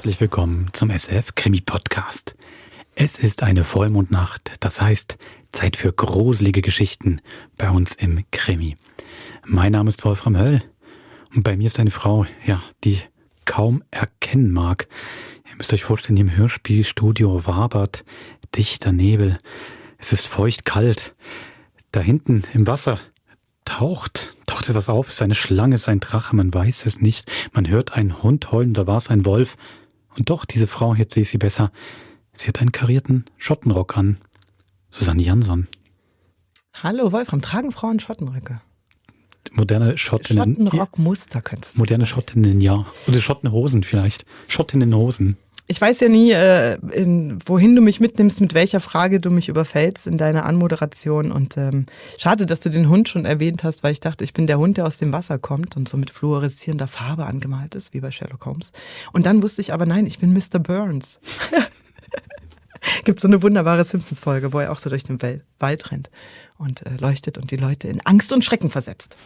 Herzlich willkommen zum SF Krimi Podcast. Es ist eine Vollmondnacht, das heißt Zeit für gruselige Geschichten bei uns im Krimi. Mein Name ist Wolfram Höll und bei mir ist eine Frau, die kaum erkennen mag. Ihr müsst euch vorstellen, im Hörspielstudio wabert dichter Nebel. Es ist feucht kalt. Da hinten im Wasser taucht etwas auf. Ist es eine Schlange, ist es ein Drache, man weiß es nicht. Man hört einen Hund heulen, da war es ein Wolf. Und doch, diese Frau, jetzt sehe ich sie besser, sie hat einen karierten Schottenrock an. Susanne Jansson. Hallo Wolfram, tragen Frauen Schottenröcke? Moderne Schottinnen. Schottenrockmuster könntest du. Moderne Schottinnen, ja. Oder Schottenhosen vielleicht. Schottinnenhosen. Ich weiß ja nie, wohin du mich mitnimmst, mit welcher Frage du mich überfällst in deiner Anmoderation. Und schade, dass du den Hund schon erwähnt hast, weil ich dachte, ich bin der Hund, der aus dem Wasser kommt und so mit fluoreszierender Farbe angemalt ist, wie bei Sherlock Holmes. Und dann wusste ich aber, nein, ich bin Mr. Burns. Gibt so eine wunderbare Simpsons-Folge, wo er auch so durch den Wald rennt und leuchtet und die Leute in Angst und Schrecken versetzt.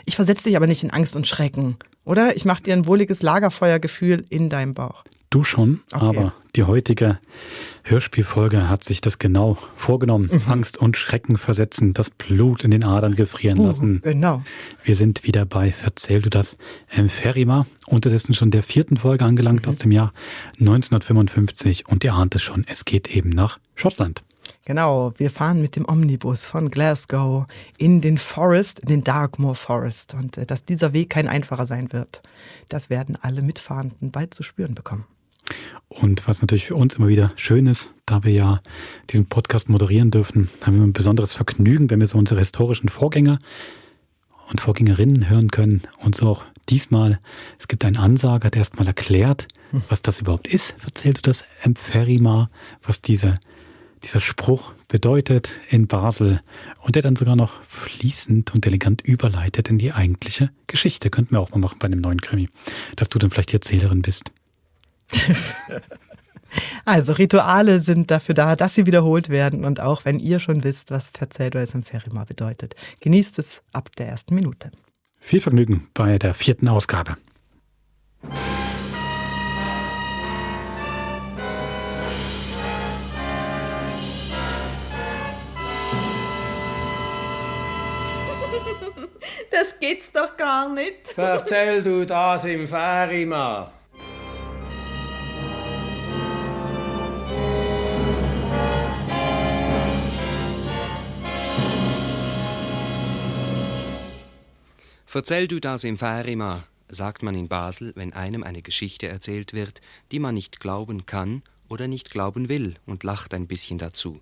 Ich versetze dich aber nicht in Angst und Schrecken, oder? Ich mache dir ein wohliges Lagerfeuergefühl in deinem Bauch. Du schon, okay. Aber die heutige Hörspielfolge hat sich das genau vorgenommen. Angst und Schrecken versetzen, das Blut in den Adern gefrieren lassen. Genau. Wir sind wieder bei Verzähl du das Ferima, unterdessen schon der 4. Folge angelangt aus dem Jahr 1955 und ihr ahnt es schon, es geht eben nach Schottland. Genau, wir fahren mit dem Omnibus von Glasgow in den Forest, in den Darkmoor Forest und dass dieser Weg kein einfacher sein wird, das werden alle Mitfahrenden bald zu spüren bekommen. Und was natürlich für uns immer wieder schön ist, da wir ja diesen Podcast moderieren dürfen, haben wir ein besonderes Vergnügen, wenn wir so unsere historischen Vorgänger und Vorgängerinnen hören können. Und so auch diesmal, es gibt einen Ansager, der erstmal erklärt, was das überhaupt ist. Erzählt du das Ferima, was dieser Spruch bedeutet in Basel und der dann sogar noch fließend und elegant überleitet in die eigentliche Geschichte. Könnten wir auch mal machen bei einem neuen Krimi, dass du dann vielleicht die Erzählerin bist. Also Rituale sind dafür da, dass sie wiederholt werden und auch wenn ihr schon wisst, was Verzähl du das Ferima bedeutet, genießt es ab der ersten Minute. Viel Vergnügen bei der 4. Ausgabe. Das geht's doch gar nicht. Verzähl du das Ferima. Verzähl du das Ferima, sagt man in Basel, wenn einem eine Geschichte erzählt wird, die man nicht glauben kann oder nicht glauben will und lacht ein bisschen dazu.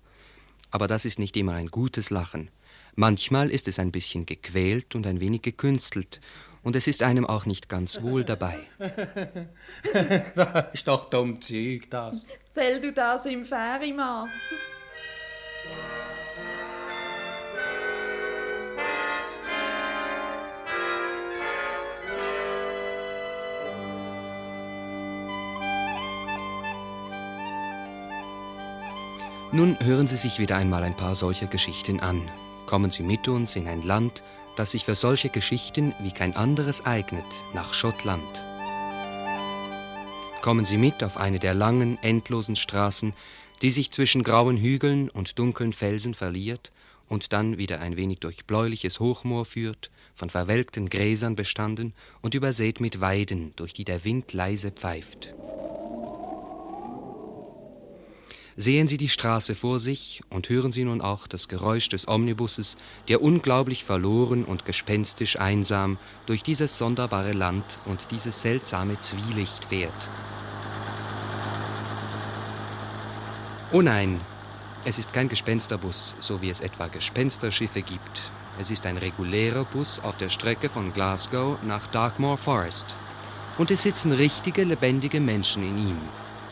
Aber das ist nicht immer ein gutes Lachen. Manchmal ist es ein bisschen gequält und ein wenig gekünstelt. Und es ist einem auch nicht ganz wohl dabei. Das ist doch dumm Zeug, das. Erzähl du das Ferima. Nun hören Sie sich wieder einmal ein paar solcher Geschichten an. Kommen Sie mit uns in ein Land, das sich für solche Geschichten wie kein anderes eignet, nach Schottland. Kommen Sie mit auf eine der langen, endlosen Straßen, die sich zwischen grauen Hügeln und dunklen Felsen verliert und dann wieder ein wenig durch bläuliches Hochmoor führt, von verwelkten Gräsern bestanden und übersät mit Weiden, durch die der Wind leise pfeift. Sehen Sie die Straße vor sich und hören Sie nun auch das Geräusch des Omnibusses, der unglaublich verloren und gespenstisch einsam durch dieses sonderbare Land und dieses seltsame Zwielicht fährt. Oh nein, es ist kein Gespensterbus, so wie es etwa Gespensterschiffe gibt. Es ist ein regulärer Bus auf der Strecke von Glasgow nach Darkmoor Forest. Und es sitzen richtige, lebendige Menschen in ihm.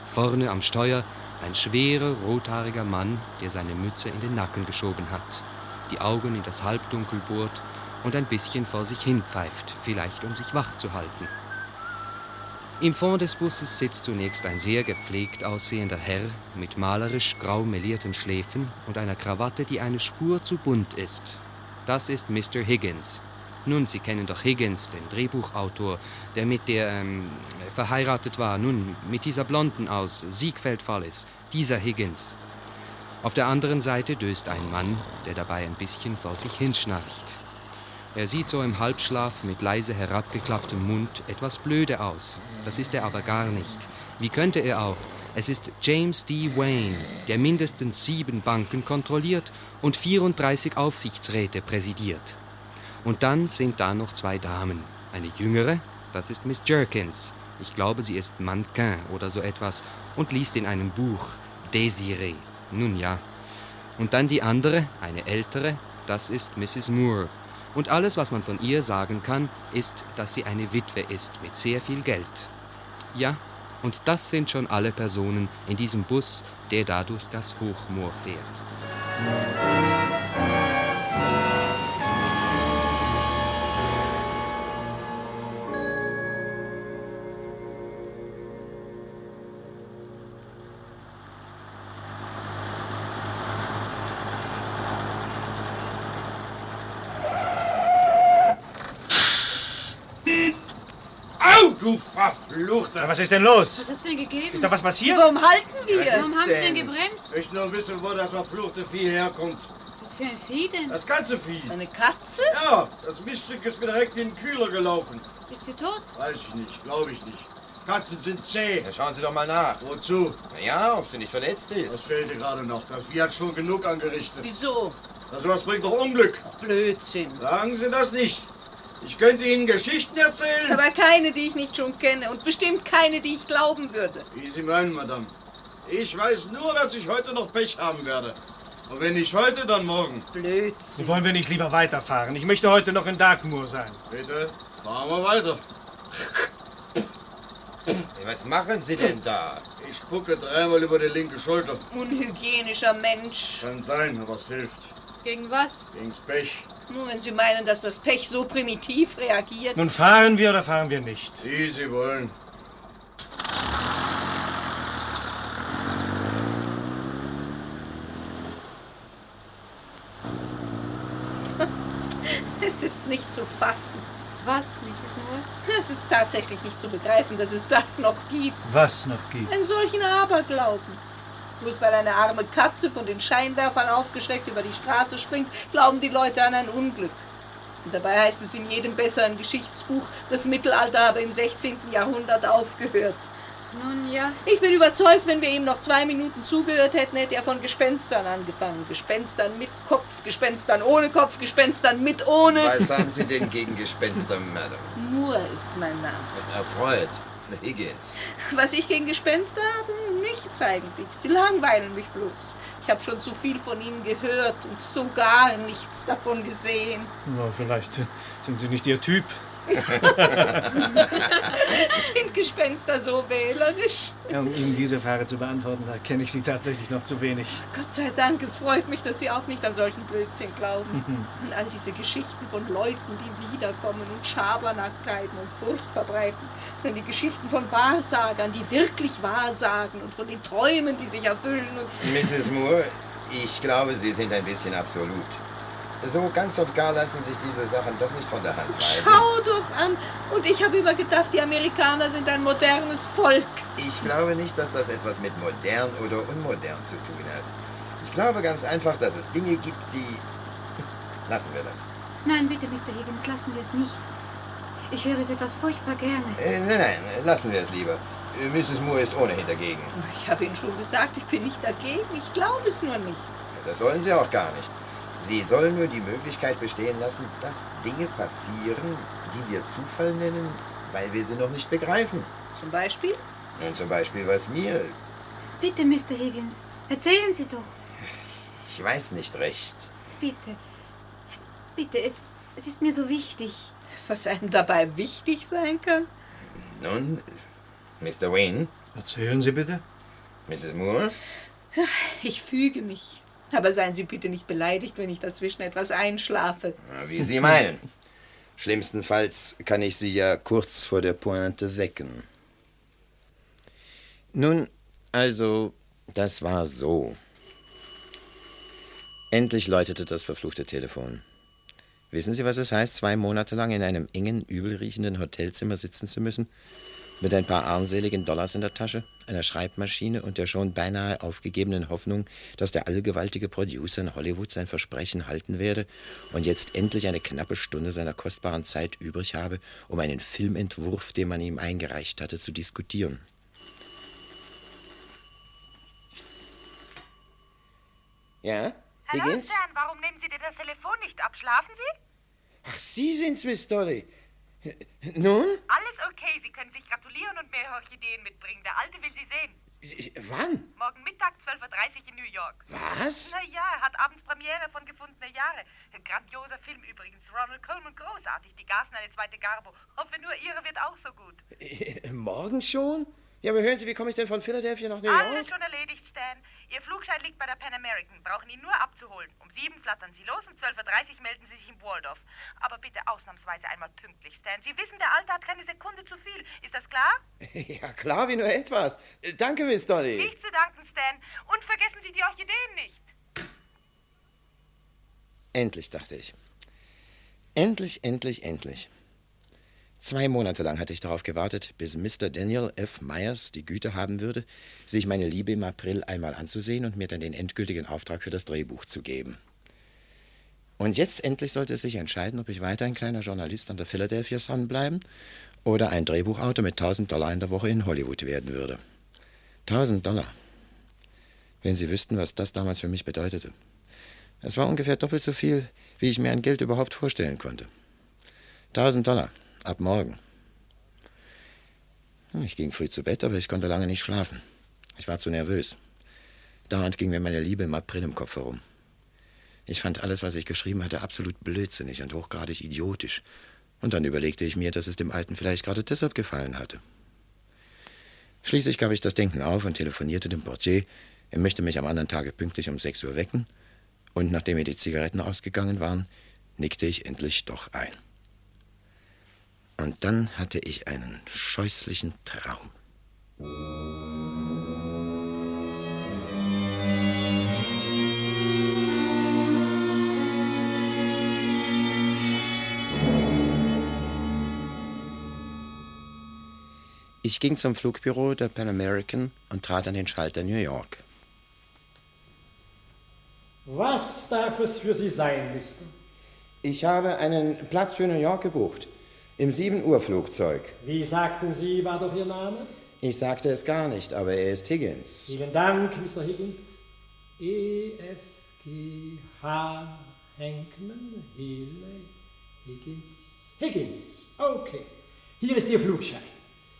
Vorne am Steuer ein schwerer, rothaariger Mann, der seine Mütze in den Nacken geschoben hat, die Augen in das Halbdunkel bohrt und ein bisschen vor sich hin pfeift, vielleicht um sich wach zu halten. Im Fond des Busses sitzt zunächst ein sehr gepflegt aussehender Herr mit malerisch grau melierten Schläfen und einer Krawatte, die eine Spur zu bunt ist. Das ist Mr. Higgins, Nun, Sie kennen doch Higgins, den Drehbuchautor, der mit der verheiratet war. Nun, mit dieser Blonden aus Ziegfeld Follies. Dieser Higgins. Auf der anderen Seite döst ein Mann, der dabei ein bisschen vor sich hinschnarcht. Er sieht so im Halbschlaf mit leise herabgeklapptem Mund etwas blöde aus. Das ist er aber gar nicht. Wie könnte er auch? Es ist James D. Wayne, der mindestens 7 Banken kontrolliert und 34 Aufsichtsräte präsidiert. Und dann sind da noch 2 Damen. Eine jüngere, das ist Miss Jerkins. Ich glaube, sie ist Mannequin oder so etwas und liest in einem Buch Désirée. Nun ja. Und dann die andere, eine ältere, das ist Mrs. Moore. Und alles, was man von ihr sagen kann, ist, dass sie eine Witwe ist mit sehr viel Geld. Ja, und das sind schon alle Personen in diesem Bus, der da durch das Hochmoor fährt. Au, du Verfluchter! Was ist denn los? Was hat's denn gegeben? Ist da was passiert? Warum halten wir? Warum haben Sie denn gebremst? Ich nur wissen, wo das verfluchte Vieh herkommt. Was für ein Vieh denn? Das ganze Vieh. Eine Katze? Ja, das Miststück ist mir direkt in den Kühler gelaufen. Ist sie tot? Weiß ich nicht, glaube ich nicht. Katzen sind zäh. Ja, schauen Sie doch mal nach. Wozu? Ja, ob sie nicht verletzt Das ist. fehlte gerade noch. Das Vieh hat schon genug angerichtet. Wieso? Das was bringt doch Unglück. Blödsinn. Sagen Sie das nicht. Ich könnte Ihnen Geschichten erzählen. Aber keine, die ich nicht schon kenne. Und bestimmt keine, die ich glauben würde. Wie Sie meinen, Madame. Ich weiß nur, dass ich heute noch Pech haben werde. Und wenn nicht heute, dann morgen. Blödsinn. Wollen wir nicht lieber weiterfahren? Ich möchte heute noch in Darkmoor sein. Bitte, fahren wir weiter. Was machen Sie denn da? Ich spucke 3-mal über die linke Schulter. Unhygienischer Mensch. Kann sein, aber es hilft. Gegen was? Gegen's Pech. Nur wenn Sie meinen, dass das Pech so primitiv reagiert. Nun fahren wir oder fahren wir nicht? Wie Sie wollen. Es ist nicht zu fassen. Was, Mrs. Moore? Es ist tatsächlich nicht zu begreifen, dass es das noch gibt. Was noch gibt? Einen solchen Aberglauben. Bloß weil eine arme Katze von den Scheinwerfern aufgeschreckt über die Straße springt, glauben die Leute an ein Unglück. Und dabei heißt es in jedem besseren Geschichtsbuch, das Mittelalter habe im 16. Jahrhundert aufgehört. Nun ja. Ich bin überzeugt, wenn wir ihm noch 2 Minuten zugehört hätten, hätte er von Gespenstern angefangen. Gespenstern mit Kopf, Gespenstern ohne Kopf, Gespenstern mit ohne. Was haben Sie denn gegen Gespenster, Madame? Moore ist mein Name. Erfreut. Higgins. Was ich gegen Gespenster habe? Nichts eigentlich. Sie langweilen mich bloß. Ich habe schon zu viel von ihnen gehört und so gar nichts davon gesehen. Na, vielleicht sind Sie nicht Ihr Typ. Sind Gespenster so wählerisch? Ja, um Ihnen diese Frage zu beantworten, da kenne ich Sie tatsächlich noch zu wenig. Gott sei Dank, es freut mich, dass Sie auch nicht an solchen Blödsinn glauben. Und all diese Geschichten von Leuten, die wiederkommen und Schabernack treiben und Furcht verbreiten. Dann die Geschichten von Wahrsagern, die wirklich wahrsagen und von den Träumen, die sich erfüllen. Und Mrs. Moore, ich glaube, Sie sind ein bisschen absolut. So ganz und gar lassen sich diese Sachen doch nicht von der Hand weisen. schau doch an! Und ich habe immer gedacht, die Amerikaner sind ein modernes Volk. Ich glaube nicht, dass das etwas mit modern oder unmodern zu tun hat. Ich glaube ganz einfach, dass es Dinge gibt, die... Lassen wir das. Nein, bitte, Mr. Higgins, lassen wir es nicht. Ich höre es etwas furchtbar gerne. Nein, lassen wir es lieber. Mrs. Moore ist ohnehin dagegen. Ich habe Ihnen schon gesagt, ich bin nicht dagegen. Ich glaube es nur nicht. Das sollen Sie auch gar nicht. Sie sollen nur die Möglichkeit bestehen lassen, dass Dinge passieren, die wir Zufall nennen, weil wir sie noch nicht begreifen. Zum Beispiel? Nun zum Beispiel, was mir... Bitte, Mr. Higgins, erzählen Sie doch. Ich weiß nicht recht. Bitte. Bitte, es ist mir so wichtig. Was einem dabei wichtig sein kann? Nun, Mr. Wayne, Erzählen Sie bitte. Mrs. Moore, Ich füge mich. Aber seien Sie bitte nicht beleidigt, wenn ich dazwischen etwas einschlafe. wie Sie meinen. Schlimmstenfalls kann ich Sie ja kurz vor der Pointe wecken. Nun, also, das war so. Endlich läutete das verfluchte Telefon. Wissen Sie, was es heißt, 2 Monate lang in einem engen, übelriechenden Hotelzimmer sitzen zu müssen? Mit ein paar armseligen Dollars in der Tasche, einer Schreibmaschine und der schon beinahe aufgegebenen Hoffnung, dass der allgewaltige Producer in Hollywood sein Versprechen halten werde und jetzt endlich eine knappe Stunde seiner kostbaren Zeit übrig habe, um einen Filmentwurf, den man ihm eingereicht hatte, zu diskutieren. Ja? Hallo, Higgins? Stan, warum nehmen Sie dir das Telefon nicht ab? Schlafen Sie? Ach, Sie sind's, Miss Dolly. Nun? Alles okay, Sie können sich gratulieren und mehr Orchideen mitbringen. Der Alte will Sie sehen. Wann? Morgen Mittag, 12:30 Uhr in New York. Was? Na ja, er hat abends Premiere von Gefundene Jahre. Ein grandioser Film übrigens. Ronald Colman, großartig. Die gasen eine zweite Garbo. Hoffe nur, Ihre wird auch so gut. Morgen schon? Ja, aber hören Sie, wie komme ich denn von Philadelphia nach New York? Alles schon erledigt, Stan. Ihr Flugschein liegt bei der Pan American. Brauchen ihn nur abzuholen. Um 7 flattern Sie los, um 12:30 Uhr melden Sie sich in Waldorf. Aber bitte ausnahmsweise einmal pünktlich, Stan. Sie wissen, der Alte hat keine Sekunde zu viel. Ist das klar? Ja, klar, wie nur etwas. Danke, Miss Dolly. Nicht zu danken, Stan. Und vergessen Sie die Orchideen nicht. Endlich, dachte ich. Endlich, endlich, endlich. 2 Monate lang hatte ich darauf gewartet, bis Mr. Daniel F. Myers die Güte haben würde, sich meine Liebe im April einmal anzusehen und mir dann den endgültigen Auftrag für das Drehbuch zu geben. Und jetzt endlich sollte es sich entscheiden, ob ich weiter ein kleiner Journalist an der Philadelphia Sun bleiben oder ein Drehbuchautor mit $1.000 in der Woche in Hollywood werden würde. $1.000. Wenn Sie wüssten, was das damals für mich bedeutete. Es war ungefähr doppelt so viel, wie ich mir an Geld überhaupt vorstellen konnte. $1.000. Ab morgen. Ich ging früh zu Bett, aber ich konnte lange nicht schlafen. Ich war zu nervös. Dauernd ging mir meine Liebe im April im Kopf herum. Ich fand alles, was ich geschrieben hatte, absolut blödsinnig und hochgradig idiotisch. Und dann überlegte ich mir, dass es dem Alten vielleicht gerade deshalb gefallen hatte. Schließlich gab ich das Denken auf und telefonierte dem Portier. Er möchte mich am anderen Tage pünktlich um 6 Uhr wecken. Und nachdem mir die Zigaretten ausgegangen waren, nickte ich endlich doch ein. Und dann hatte ich einen scheußlichen Traum. Ich ging zum Flugbüro der Pan American und trat an den Schalter New York. Was darf es für Sie sein, Mister? Ich habe einen Platz für New York gebucht. Im 7-Uhr-Flugzeug. Wie sagten Sie, war doch Ihr Name? Ich sagte es gar nicht, aber er ist Higgins. Vielen Dank, Mr. Higgins. E-F-G-H. Hankman, Healy, Higgins. Higgins, okay. Hier ist Ihr Flugschein.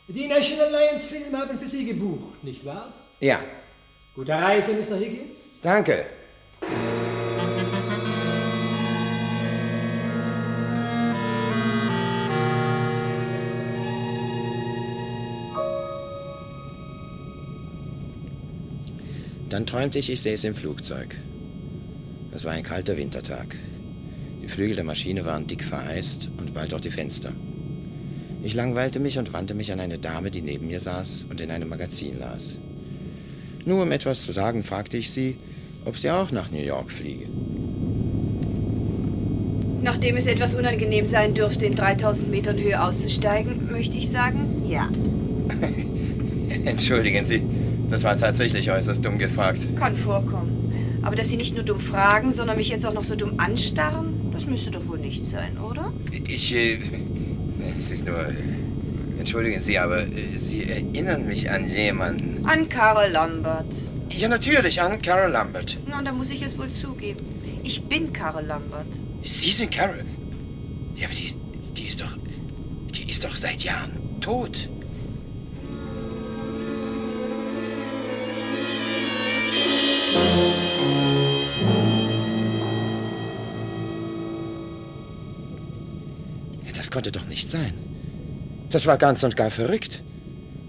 Die National Alliance Film haben für Sie gebucht, nicht wahr? Ja. Gute Reise, Mr. Higgins. Danke. Dann träumte ich säße im Flugzeug. Es war ein kalter Wintertag. Die Flügel der Maschine waren dick vereist und bald auch die Fenster. Ich langweilte mich und wandte mich an eine Dame, die neben mir saß und in einem Magazin las. Nur um etwas zu sagen, fragte ich sie, ob sie auch nach New York fliege. Nachdem es etwas unangenehm sein dürfte, in 3000 Metern Höhe auszusteigen, möchte ich sagen, ja. Entschuldigen Sie, das war tatsächlich äußerst dumm gefragt. Kann vorkommen. Aber dass Sie nicht nur dumm fragen, sondern mich jetzt auch noch so dumm anstarren, das müsste doch wohl nicht sein, oder? Es ist nur... Entschuldigen Sie, aber Sie erinnern mich an jemanden. An Carol Lambert. Ja, natürlich, an Carol Lambert. Na, da muss ich es wohl zugeben. Ich bin Carol Lambert. Sie sind Carol? Ja, aber die ist doch seit Jahren tot. Das konnte doch nicht sein. Das war ganz und gar verrückt.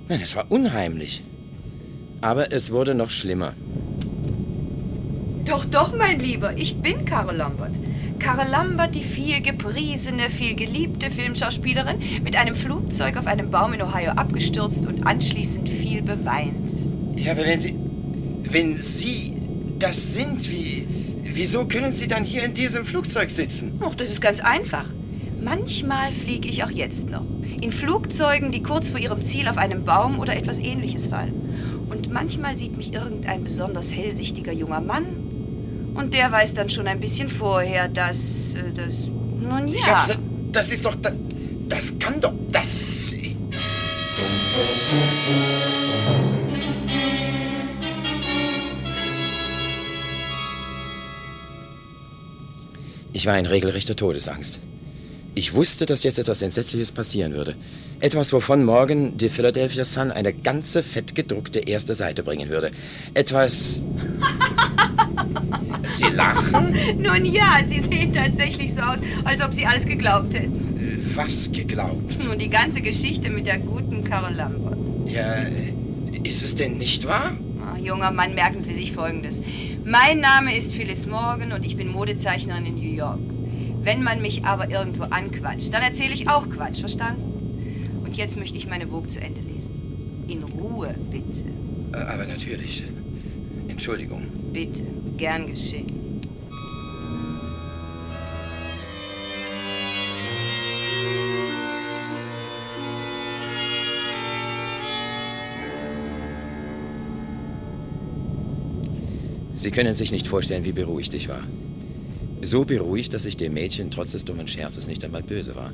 Nein, es war unheimlich. Aber es wurde noch schlimmer. Doch, doch, mein Lieber, ich bin Carol Lambert. Carol Lambert, die viel gepriesene, viel geliebte Filmschauspielerin, mit einem Flugzeug auf einem Baum in Ohio abgestürzt und anschließend viel beweint. Ja, aber wenn Sie das sind, wie Wieso können Sie dann hier in diesem Flugzeug sitzen? Ach, das ist ganz einfach. Manchmal fliege ich auch jetzt noch. In Flugzeugen, die kurz vor ihrem Ziel auf einen Baum oder etwas Ähnliches fallen. Und manchmal sieht mich irgendein besonders hellsichtiger junger Mann. Und der weiß dann schon ein bisschen vorher, dass... Nun ja. Ja, das ist doch... Das kann doch... Das... Ich war in regelrechter Todesangst. Ich wusste, dass jetzt etwas Entsetzliches passieren würde. Etwas, wovon morgen die Philadelphia Sun eine ganze fettgedruckte erste Seite bringen würde. Etwas... Sie lachen? Nun ja, Sie sehen tatsächlich so aus, als ob Sie alles geglaubt hätten. Was geglaubt? Nun, die ganze Geschichte mit der guten Carol Lambert. Ja, ist es denn nicht wahr? Ach, junger Mann, merken Sie sich Folgendes. Mein Name ist Phyllis Morgan und ich bin Modezeichnerin in New York. Wenn man mich aber irgendwo anquatscht, dann erzähle ich auch Quatsch, verstanden? Und jetzt möchte ich meine Vogue zu Ende lesen. In Ruhe, bitte. Aber natürlich. Entschuldigung. Bitte, gern geschehen. Sie können sich nicht vorstellen, wie beruhigt ich war. So beruhigt, dass ich dem Mädchen trotz des dummen Scherzes nicht einmal böse war.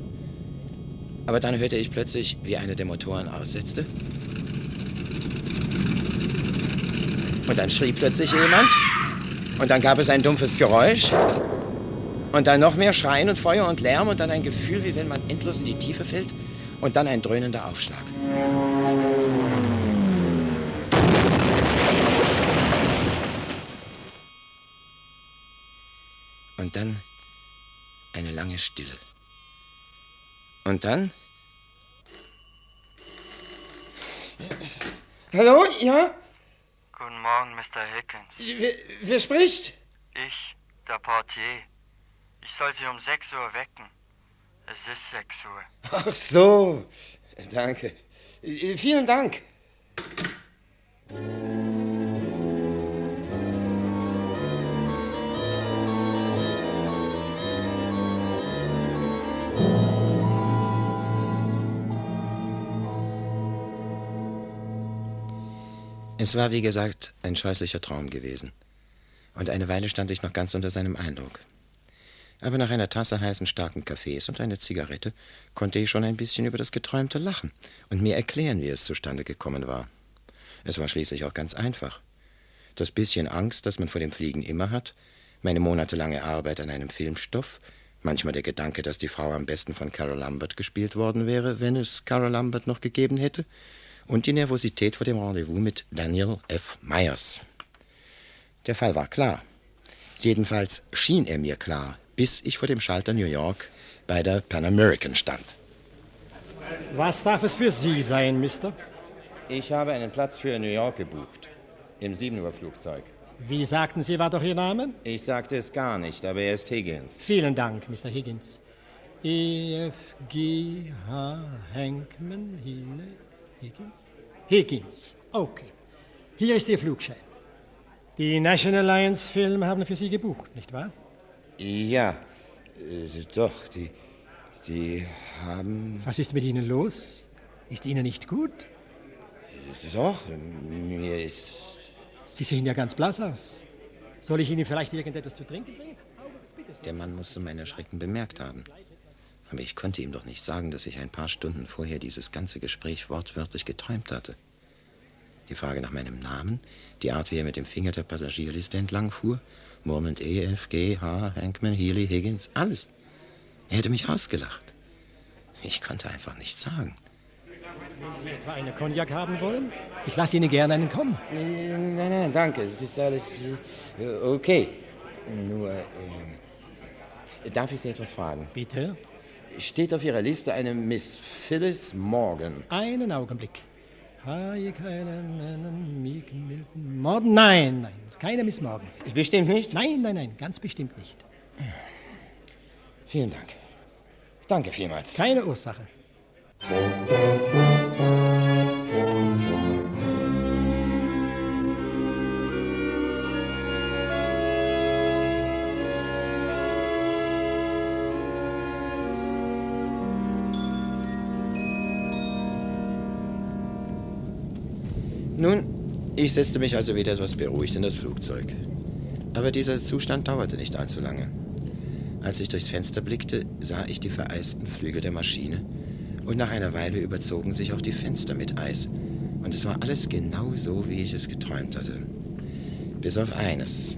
Aber dann hörte ich plötzlich, wie einer der Motoren aussetzte. Und dann schrie plötzlich jemand. Und dann gab es ein dumpfes Geräusch. Und dann noch mehr Schreien und Feuer und Lärm. Und dann ein Gefühl, wie wenn man endlos in die Tiefe fällt. Und dann ein dröhnender Aufschlag. Und dann eine lange Stille. Und dann... Hallo, ja? Guten Morgen, Mr. Higgins. Wer spricht? Ich, der Portier. Ich soll Sie um 6 Uhr wecken. Es ist 6 Uhr. Ach so, danke. Vielen Dank. Es war, wie gesagt, ein scheußlicher Traum gewesen. Und eine Weile stand ich noch ganz unter seinem Eindruck. Aber nach einer Tasse heißen, starken Kaffees und einer Zigarette konnte ich schon ein bisschen über das Geträumte lachen und mir erklären, wie es zustande gekommen war. Es war schließlich auch ganz einfach. Das bisschen Angst, das man vor dem Fliegen immer hat, meine monatelange Arbeit an einem Filmstoff, manchmal der Gedanke, dass die Frau am besten von Carol Lambert gespielt worden wäre, wenn es Carol Lambert noch gegeben hätte, und die Nervosität vor dem Rendezvous mit Daniel F. Myers. Der Fall war klar. Jedenfalls schien er mir klar, bis ich vor dem Schalter New York bei der Pan American stand. Was darf es für Sie sein, Mister? Ich habe einen Platz für New York gebucht. Im 7-Uhr-Flugzeug. Wie sagten Sie, war doch Ihr Name? Ich sagte es gar nicht, aber er ist Higgins. Vielen Dank, Mr. Higgins. E-F-G-H Hankman Healy Higgins? Higgins, okay. Hier ist Ihr Flugschein. Die National Alliance Film haben für Sie gebucht, nicht wahr? Ja, doch, die haben... Was ist mit Ihnen los? Ist Ihnen nicht gut? Doch, mir ist... Sie sehen ja ganz blass aus. Soll ich Ihnen vielleicht irgendetwas zu trinken bringen? Der Mann musste mein Erschrecken bemerkt haben. Aber ich konnte ihm doch nicht sagen, dass ich ein paar Stunden vorher dieses ganze Gespräch wortwörtlich geträumt hatte. Die Frage nach meinem Namen, die Art, wie er mit dem Finger der Passagierliste entlangfuhr, murmelnd E-F-G-H, Hankman, Healy, Higgins, alles. Er hätte mich ausgelacht. Ich konnte einfach nichts sagen. Wenn Sie etwa eine Cognac haben wollen, ich lasse Ihnen gerne einen kommen. Nein, danke, es ist alles okay. Nur, darf ich Sie etwas fragen? Bitte? Steht auf Ihrer Liste eine Miss Phyllis Morgan? Einen Augenblick. Morgan? Nein, keine Miss Morgan. Bestimmt nicht? Nein, ganz bestimmt nicht. Vielen Dank. Danke vielmals. Keine Ursache. Ich setzte mich also wieder etwas beruhigt in das Flugzeug. Aber dieser Zustand dauerte nicht allzu lange. Als ich durchs Fenster blickte, sah ich die vereisten Flügel der Maschine und nach einer Weile überzogen sich auch die Fenster mit Eis. Und es war alles genau so, wie ich es geträumt hatte. Bis auf eines.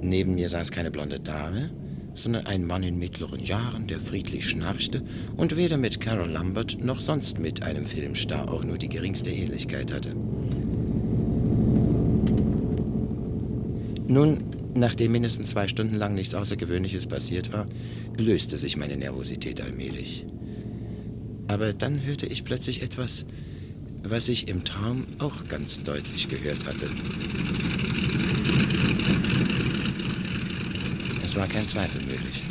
Neben mir saß keine blonde Dame, sondern ein Mann in mittleren Jahren, der friedlich schnarchte und weder mit Carole Lambert noch sonst mit einem Filmstar auch nur die geringste Ähnlichkeit hatte. Nun, nachdem mindestens 2 Stunden lang nichts Außergewöhnliches passiert war, löste sich meine Nervosität allmählich. Aber dann hörte ich plötzlich etwas, was ich im Traum auch ganz deutlich gehört hatte. Es war kein Zweifel möglich.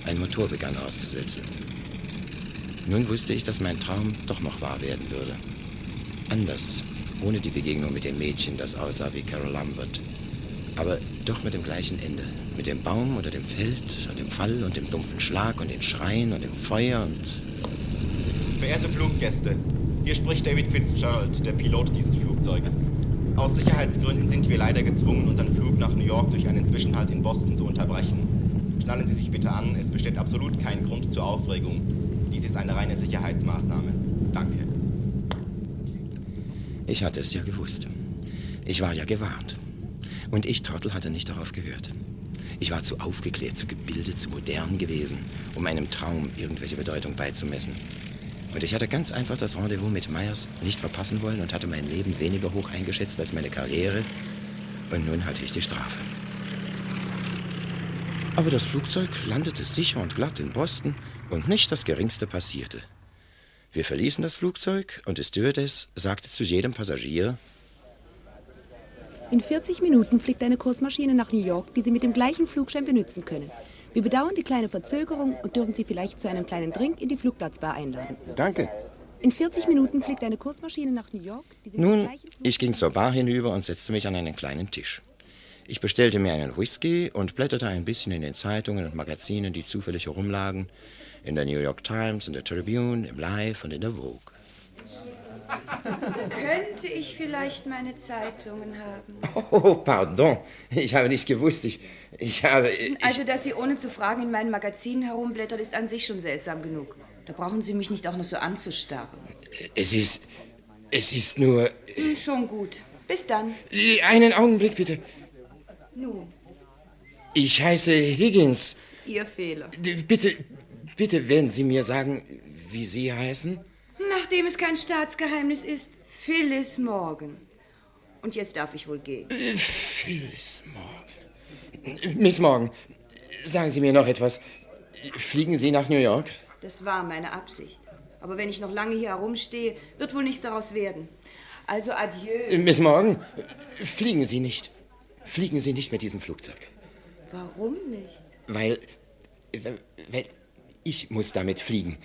Ein Motor begann auszusetzen. Nun wusste ich, dass mein Traum doch noch wahr werden würde. Anders, ohne die Begegnung mit dem Mädchen, das aussah wie Carole Lambert. Aber doch mit dem gleichen Ende. Mit dem Baum oder dem Feld und dem Fall und dem dumpfen Schlag und den Schreien und dem Feuer und... Verehrte Fluggäste, hier spricht David Fitzgerald, der Pilot dieses Flugzeuges. Aus Sicherheitsgründen sind wir leider gezwungen, unseren Flug nach New York durch einen Zwischenhalt in Boston zu unterbrechen. Schnallen Sie sich bitte an, es besteht absolut kein Grund zur Aufregung. Dies ist eine reine Sicherheitsmaßnahme. Danke. Ich hatte es ja gewusst. Ich war ja gewarnt. Und ich, Trottel, hatte nicht darauf gehört. Ich war zu aufgeklärt, zu gebildet, zu modern gewesen, um einem Traum irgendwelche Bedeutung beizumessen. Und ich hatte ganz einfach das Rendezvous mit Myers nicht verpassen wollen und hatte mein Leben weniger hoch eingeschätzt als meine Karriere. Und nun hatte ich die Strafe. Aber das Flugzeug landete sicher und glatt in Boston und nicht das Geringste passierte. Wir verließen das Flugzeug und die Stewardess sagte zu jedem Passagier: In 40 Minuten fliegt eine Kursmaschine nach New York, die Sie mit dem gleichen Flugschein benutzen können. Wir bedauern die kleine Verzögerung und dürfen Sie vielleicht zu einem kleinen Drink in die Flugplatzbar einladen. Danke. In 40 Minuten fliegt eine Kursmaschine nach New York, die Sie mit dem Nun, gleichen ich ging zur Bar hinüber und setzte mich an einen kleinen Tisch. Ich bestellte mir einen Whisky und blätterte ein bisschen in den Zeitungen und Magazinen, die zufällig herumlagen. In der New York Times, in der Tribune, im Live und in der Vogue. Könnte ich vielleicht meine Zeitungen haben? Oh, pardon. Ich habe nicht gewusst. Also, dass Sie ohne zu fragen in meinen Magazinen herumblättern, ist an sich schon seltsam genug. Da brauchen Sie mich nicht auch noch so anzustarren. Es ist nur... Schon gut. Bis dann. Einen Augenblick, bitte. Nun, Ich heiße Higgins. Ihr Fehler. Bitte werden Sie mir sagen, wie Sie heißen? Nachdem es kein Staatsgeheimnis ist, Phyllis Morgan. Und jetzt darf ich wohl gehen. Phyllis Morgan. Miss Morgan, sagen Sie mir noch etwas. Fliegen Sie nach New York? Das war meine Absicht. Aber wenn ich noch lange hier herumstehe, wird wohl nichts daraus werden. Also adieu. Miss Morgan, fliegen Sie nicht. Fliegen Sie nicht mit diesem Flugzeug. Warum nicht? Weil ich muss damit fliegen.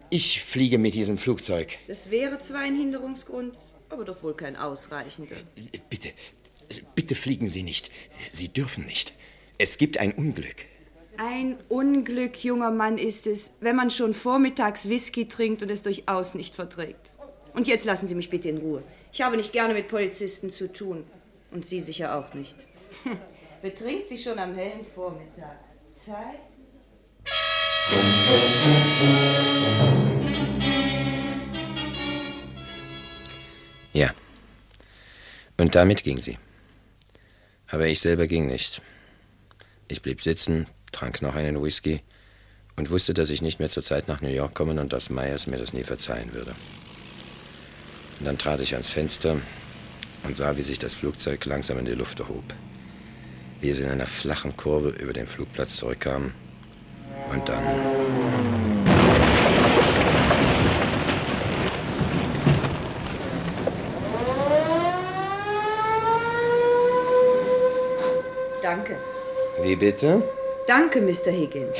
Ich fliege mit diesem Flugzeug. Das wäre zwar ein Hinderungsgrund, aber doch wohl kein ausreichender. Bitte fliegen Sie nicht. Sie dürfen nicht. Es gibt ein Unglück. Ein Unglück, junger Mann, ist es, wenn man schon vormittags Whisky trinkt und es durchaus nicht verträgt. Und jetzt lassen Sie mich bitte in Ruhe. Ich habe nicht gerne mit Polizisten zu tun. Und Sie sicher auch nicht. Betrinkt sich schon am hellen Vormittag. Zeit? Ja. Und damit ging sie. Aber ich selber ging nicht. Ich blieb sitzen, trank noch einen Whisky und wusste, dass ich nicht mehr zur Zeit nach New York kommen und dass Myers mir das nie verzeihen würde. Und dann trat ich ans Fenster und sah, wie sich das Flugzeug langsam in die Luft erhob. Wie es in einer flachen Kurve über den Flugplatz zurückkam. Und dann... Danke. Wie bitte? Danke, Mr. Higgins.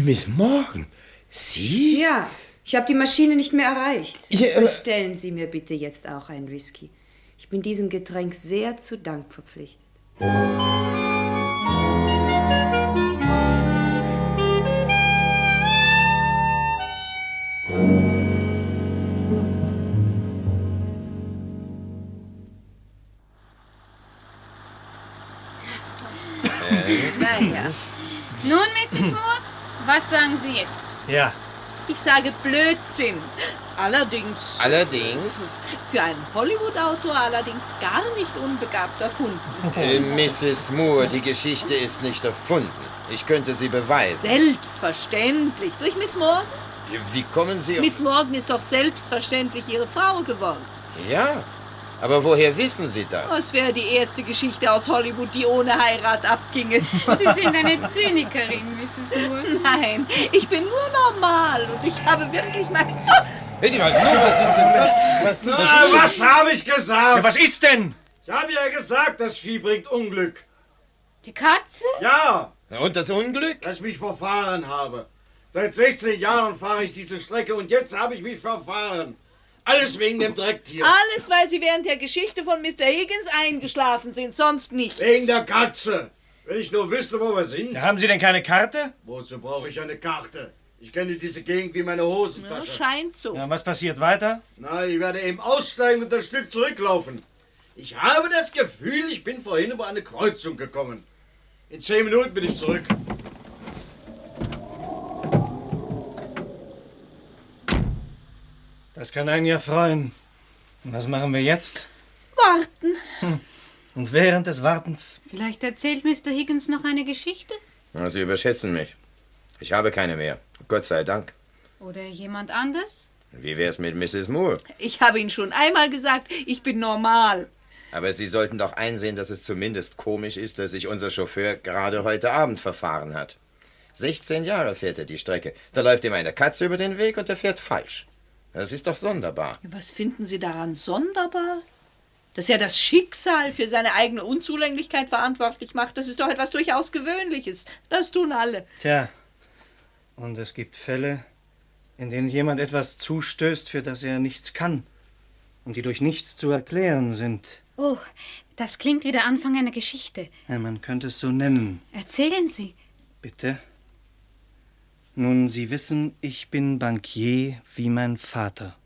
Miss Morgan, Sie? Ja, ich habe die Maschine nicht mehr erreicht. Ja, Bestellen Sie mir bitte jetzt auch einen Whisky. Ich bin diesem Getränk sehr zu Dank verpflichtet. Naja. Nun, Mrs. Moore, was sagen Sie jetzt? Ja. Ich sage Blödsinn. Allerdings. Allerdings? Für einen Hollywood-Autor allerdings gar nicht unbegabt erfunden. Mrs. Moore, die Geschichte ist nicht erfunden. Ich könnte sie beweisen. Selbstverständlich. Durch Miss Morgan? Wie kommen Sie auf... Miss Morgan ist doch selbstverständlich Ihre Frau geworden. Ja, aber woher wissen Sie das? Das wäre die erste Geschichte aus Hollywood, die ohne Heirat abginge. Sie sind eine Zynikerin, Mrs. Moore. Nein, ich bin nur normal und ich habe wirklich mein... Was ist denn das? Was habe ich gesagt? Ja, was ist denn? Ich habe ja gesagt, das Vieh bringt Unglück. Die Katze? Ja. Und das Unglück? Dass ich mich verfahren habe. Seit 16 Jahren fahre ich diese Strecke und jetzt habe ich mich verfahren. Alles wegen dem Drecktier. Alles, weil Sie während der Geschichte von Mr. Higgins eingeschlafen sind, sonst nichts. Wegen der Katze. Wenn ich nur wüsste, wo wir sind. Ja, haben Sie denn keine Karte? Wozu brauche ich eine Karte? Ich kenne diese Gegend wie meine Hosentasche. Ja, scheint so. Ja, was passiert weiter? Na, ich werde eben aussteigen und das Stück zurücklaufen. Ich habe das Gefühl, ich bin vorhin über eine Kreuzung gekommen. In 10 Minuten bin ich zurück. Das kann einen ja freuen. Und was machen wir jetzt? Warten. Und während des Wartens? Vielleicht erzählt Mr. Higgins noch eine Geschichte? Na, Sie überschätzen mich. Ich habe keine mehr. Gott sei Dank. Oder jemand anders? Wie wär's mit Mrs. Moore? Ich habe Ihnen schon einmal gesagt, ich bin normal. Aber Sie sollten doch einsehen, dass es zumindest komisch ist, dass sich unser Chauffeur gerade heute Abend verfahren hat. 16 Jahre fährt er die Strecke. Da läuft ihm eine Katze über den Weg und er fährt falsch. Das ist doch sonderbar. Was finden Sie daran sonderbar? Dass er das Schicksal für seine eigene Unzulänglichkeit verantwortlich macht, das ist doch etwas durchaus Gewöhnliches. Das tun alle. Tja, und es gibt Fälle, in denen jemand etwas zustößt, für das er nichts kann und die durch nichts zu erklären sind. Oh, das klingt wie der Anfang einer Geschichte. Ja, man könnte es so nennen. Erzählen Sie. Bitte? Nun, Sie wissen, ich bin Bankier wie mein Vater.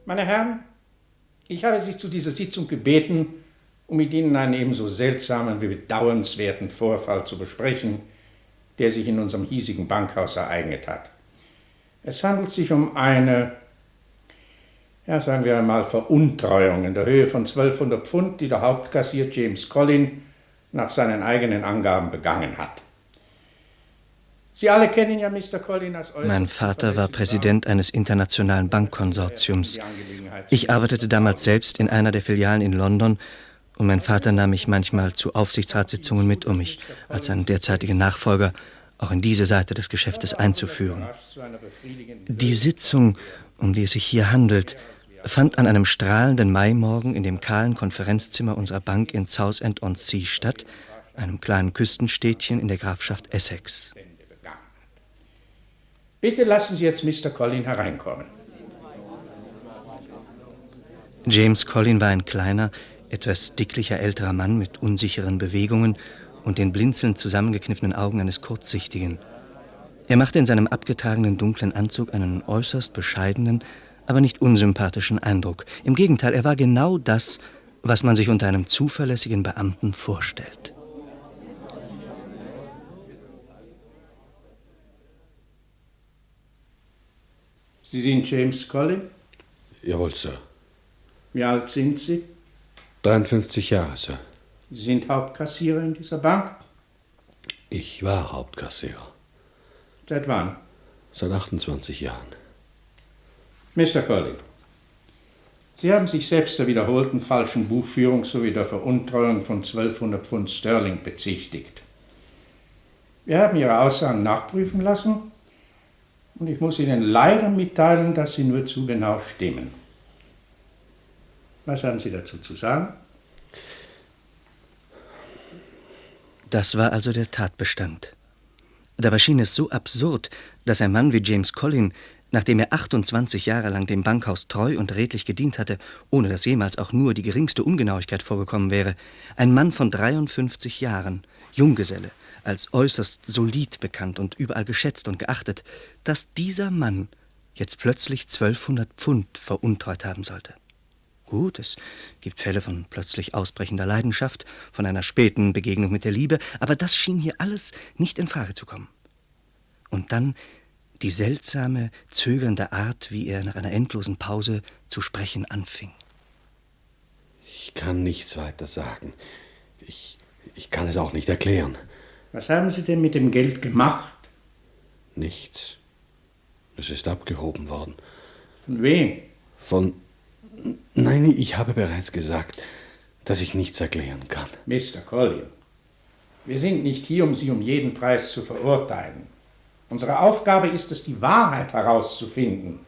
Meine Herren, ich habe Sie zu dieser Sitzung gebeten, um mit Ihnen einen ebenso seltsamen wie bedauernswerten Vorfall zu besprechen, der sich in unserem hiesigen Bankhaus ereignet hat. Es handelt sich um eine, sagen wir einmal, Veruntreuung in der Höhe von 1200 Pfund, die der Hauptkassier James Collin nach seinen eigenen Angaben begangen hat. Sie alle kennen ja Mr. Collin als äußerst... Mein Vater war Präsident eines internationalen Bankkonsortiums. Ich arbeitete damals selbst in einer der Filialen in London und mein Vater nahm mich manchmal zu Aufsichtsratssitzungen mit, um mich als seinen derzeitigen Nachfolger auch in diese Seite des Geschäftes einzuführen. Die Sitzung, um die es sich hier handelt, fand an einem strahlenden Maimorgen in dem kahlen Konferenzzimmer unserer Bank in Southend-on-Sea statt, einem kleinen Küstenstädtchen in der Grafschaft Essex. Bitte lassen Sie jetzt Mr. Collin hereinkommen. James Collin war ein kleiner, etwas dicklicher älterer Mann mit unsicheren Bewegungen und den blinzelnd zusammengekniffenen Augen eines Kurzsichtigen. Er machte in seinem abgetragenen dunklen Anzug einen äußerst bescheidenen, aber nicht unsympathischen Eindruck. Im Gegenteil, er war genau das, was man sich unter einem zuverlässigen Beamten vorstellt. Sie sind James Collin? Jawohl, Sir. Wie alt sind Sie? 53 Jahre, Sir. Sie sind Hauptkassierer in dieser Bank? Ich war Hauptkassierer. Seit wann? Seit 28 Jahren. Mr. Collin, Sie haben sich selbst der wiederholten falschen Buchführung sowie der Veruntreuung von 1200 Pfund Sterling bezichtigt. Wir haben Ihre Aussagen nachprüfen lassen und ich muss Ihnen leider mitteilen, dass sie nur zu genau stimmen. Was haben Sie dazu zu sagen? Das war also der Tatbestand. Dabei schien es so absurd, dass ein Mann wie James Collin, nachdem er 28 Jahre lang dem Bankhaus treu und redlich gedient hatte, ohne dass jemals auch nur die geringste Ungenauigkeit vorgekommen wäre, ein Mann von 53 Jahren, Junggeselle, als äußerst solid bekannt und überall geschätzt und geachtet, dass dieser Mann jetzt plötzlich 1200 Pfund veruntreut haben sollte. Gut, es gibt Fälle von plötzlich ausbrechender Leidenschaft, von einer späten Begegnung mit der Liebe, aber das schien hier alles nicht in Frage zu kommen. Und dann die seltsame, zögernde Art, wie er nach einer endlosen Pause zu sprechen anfing. Ich kann nichts weiter sagen. Ich kann es auch nicht erklären. Was haben Sie denn mit dem Geld gemacht? Nichts. Es ist abgehoben worden. Von wem? Nein, ich habe bereits gesagt, dass ich nichts erklären kann. Mr. Collin, wir sind nicht hier, um Sie um jeden Preis zu verurteilen. Unsere Aufgabe ist es, die Wahrheit herauszufinden.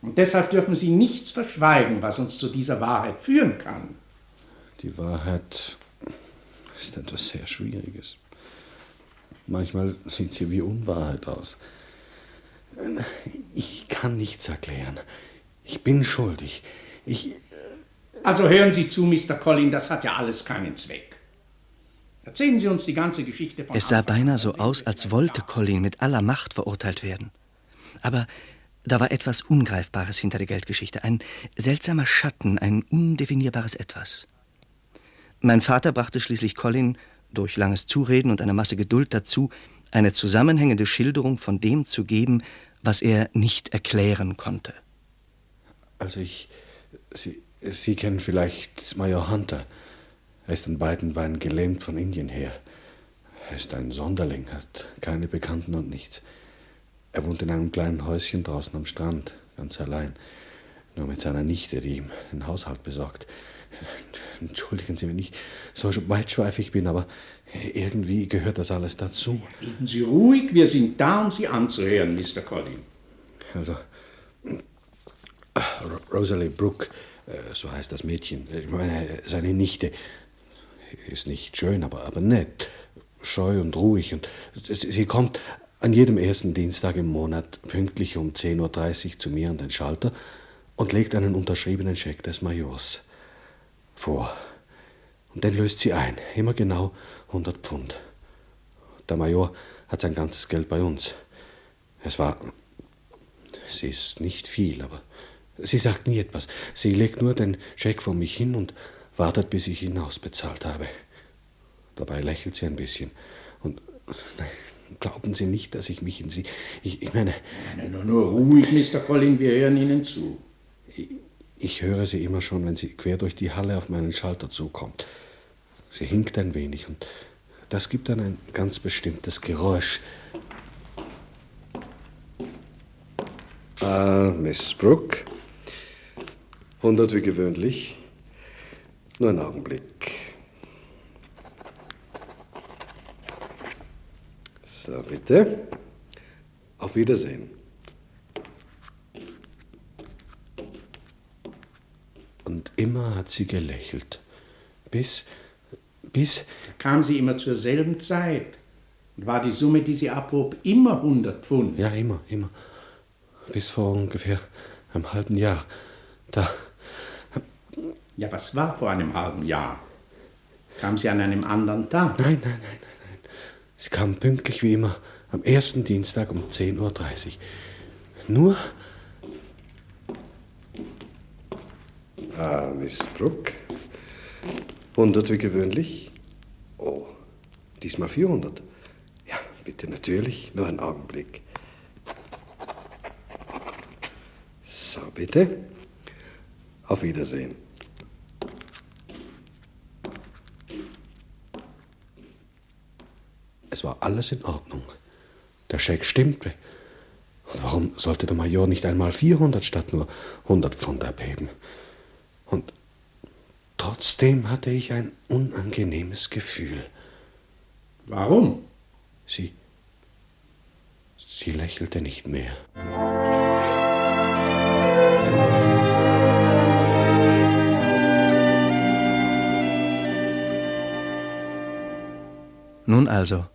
Und deshalb dürfen Sie nichts verschweigen, was uns zu dieser Wahrheit führen kann. Die Wahrheit ist etwas sehr Schwieriges. Manchmal sieht sie wie Unwahrheit aus. Ich kann nichts erklären. Ich bin schuldig. Also hören Sie zu, Mr. Collin, das hat ja alles keinen Zweck. Erzählen Sie uns die ganze Geschichte von... Es sah beinahe so aus, als wollte Collin mit aller Macht verurteilt werden. Aber da war etwas Ungreifbares hinter der Geldgeschichte, ein seltsamer Schatten, ein undefinierbares Etwas. Mein Vater brachte schließlich Collin durch langes Zureden und eine Masse Geduld dazu, eine zusammenhängende Schilderung von dem zu geben, was er nicht erklären konnte. Also Sie kennen vielleicht Major Hunter. Er ist an beiden Beinen gelähmt von Indien her. Er ist ein Sonderling, hat keine Bekannten und nichts. Er wohnt in einem kleinen Häuschen draußen am Strand, ganz allein. Nur mit seiner Nichte, die ihm den Haushalt besorgt. Entschuldigen Sie, wenn ich so weitschweifig bin, aber irgendwie gehört das alles dazu. Reden Sie ruhig, wir sind da, um Sie anzuhören, Mr. Collin. Also, Rosalie Brooke, so heißt das Mädchen, ich meine, seine Nichte, ist nicht schön, aber nett, scheu und ruhig. Und sie kommt an jedem ersten Dienstag im Monat pünktlich um 10:30 Uhr zu mir an den Schalter und legt einen unterschriebenen Scheck des Majors vor. Und den löst sie ein, immer genau 100 Pfund. Der Major hat sein ganzes Geld bei uns. Sie ist nicht viel, aber sie sagt nie etwas. Sie legt nur den Scheck vor mich hin und wartet, bis ich ihn ausbezahlt habe. Dabei lächelt sie ein bisschen. Und glauben Sie nicht, dass ich mich in Sie... Ich meine... Nur ruhig, Mr. Collin, wir hören Ihnen zu. Ich höre sie immer schon, wenn sie quer durch die Halle auf meinen Schalter zukommt. Sie hinkt ein wenig und das gibt dann ein ganz bestimmtes Geräusch. Miss Brooke. 100 wie gewöhnlich. Nur einen Augenblick. So, bitte. Auf Wiedersehen. Und immer hat sie gelächelt. Bis... Kam sie immer zur selben Zeit. Und war die Summe, die sie abhob, immer 100 Pfund? Ja, immer. Bis vor ungefähr einem halben Jahr. Da... Ja, was war vor einem halben Jahr? Kam sie an einem anderen Tag? Nein. Sie kam pünktlich wie immer am ersten Dienstag um 10:30 Uhr. Nur... Miss Brooke. 100 wie gewöhnlich. Oh, diesmal 400. Ja, bitte natürlich. Nur einen Augenblick. So, bitte. Auf Wiedersehen. Es war alles in Ordnung. Der Scheck stimmte. Und warum sollte der Major nicht einmal 400 statt nur 100 Pfund abheben? Und trotzdem hatte ich ein unangenehmes Gefühl. Warum? Sie lächelte nicht mehr. Nun also,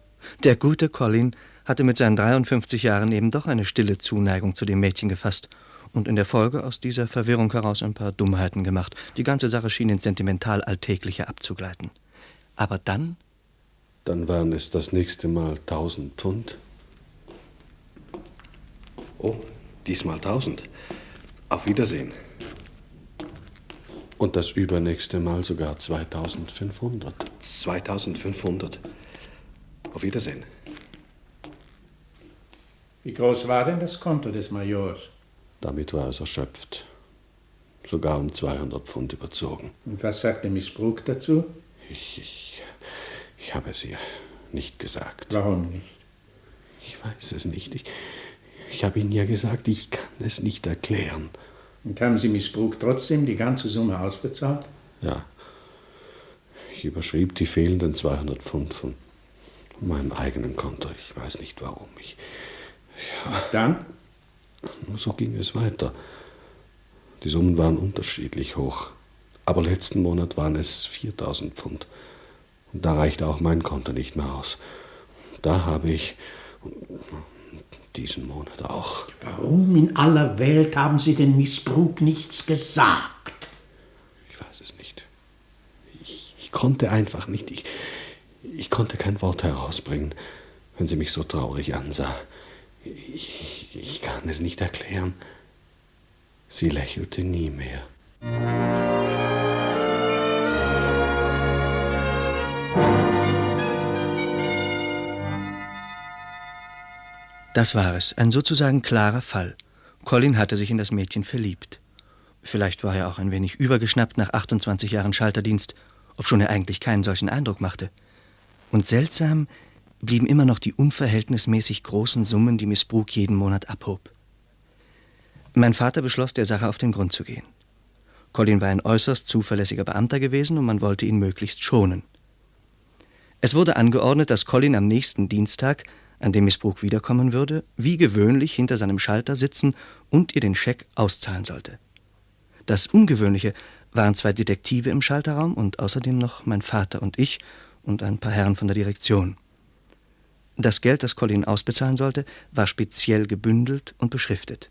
der gute Collin hatte mit seinen 53 Jahren eben doch eine stille Zuneigung zu dem Mädchen gefasst und in der Folge aus dieser Verwirrung heraus ein paar Dummheiten gemacht. Die ganze Sache schien ins sentimental Alltägliche abzugleiten. Aber dann Dann waren es das nächste Mal 1000 Pfund. Oh, diesmal 1000. Auf Wiedersehen. Und das übernächste Mal sogar 2500. 2500. Auf Wiedersehen. Wie groß war denn das Konto des Majors? Damit war es erschöpft. Sogar um 200 Pfund überzogen. Und was sagte Miss Brooke dazu? Ich habe es ihr nicht gesagt. Warum nicht? Ich weiß es nicht. Ich habe Ihnen ja gesagt, ich kann es nicht erklären. Und haben Sie Miss Brooke trotzdem die ganze Summe ausbezahlt? Ja. Ich überschrieb die fehlenden 200 Pfund von meinem eigenen Konto. Ich weiß nicht warum. Und dann? So ging es weiter. Die Summen waren unterschiedlich hoch. Aber letzten Monat waren es 4000 Pfund. Und da reichte auch mein Konto nicht mehr aus. Da habe ich diesen Monat auch. Warum in aller Welt haben Sie denn Miss Brooke nichts gesagt? Ich weiß es nicht. Ich konnte einfach nicht. Ich konnte kein Wort herausbringen, wenn sie mich so traurig ansah. Ich kann es nicht erklären. Sie lächelte nie mehr. Das war es, ein sozusagen klarer Fall. Colin hatte sich in das Mädchen verliebt. Vielleicht war er auch ein wenig übergeschnappt nach 28 Jahren Schalterdienst, obschon er eigentlich keinen solchen Eindruck machte. Und seltsam blieben immer noch die unverhältnismäßig großen Summen, die Miss Brooke jeden Monat abhob. Mein Vater beschloss, der Sache auf den Grund zu gehen. Colin war ein äußerst zuverlässiger Beamter gewesen und man wollte ihn möglichst schonen. Es wurde angeordnet, dass Colin am nächsten Dienstag, an dem Miss Brooke wiederkommen würde, wie gewöhnlich hinter seinem Schalter sitzen und ihr den Scheck auszahlen sollte. Das Ungewöhnliche waren 2 Detektive im Schalterraum und außerdem noch mein Vater und ich und ein paar Herren von der Direktion. Das Geld, das Colin ausbezahlen sollte, war speziell gebündelt und beschriftet.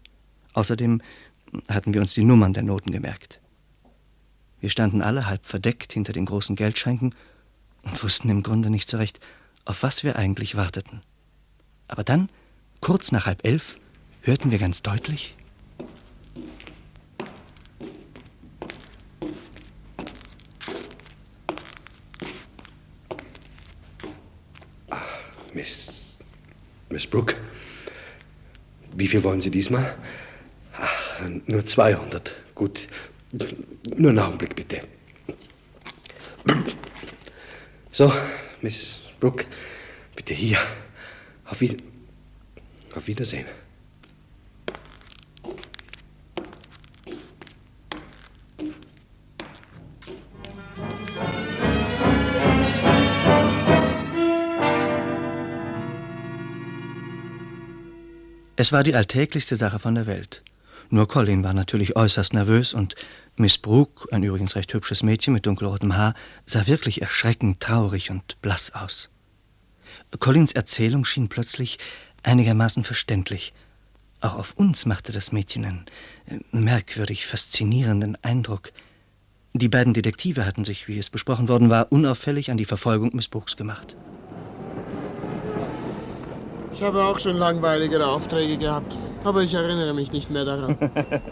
Außerdem hatten wir uns die Nummern der Noten gemerkt. Wir standen alle halb verdeckt hinter den großen Geldschränken und wussten im Grunde nicht so recht, auf was wir eigentlich warteten. Aber dann, kurz nach 10:30, hörten wir ganz deutlich: Miss Brooke, wie viel wollen Sie diesmal? Ach, nur 200. Gut, nur einen Augenblick bitte. So, Miss Brooke, bitte hier. Auf Wiedersehen. Es war die alltäglichste Sache von der Welt. Nur Colin war natürlich äußerst nervös und Miss Brooke, ein übrigens recht hübsches Mädchen mit dunkelrotem Haar, sah wirklich erschreckend traurig und blass aus. Colins Erzählung schien plötzlich einigermaßen verständlich. Auch auf uns machte das Mädchen einen merkwürdig faszinierenden Eindruck. Die beiden Detektive hatten sich, wie es besprochen worden war, unauffällig an die Verfolgung Miss Brookes gemacht. Ich habe auch schon langweiligere Aufträge gehabt, aber ich erinnere mich nicht mehr daran.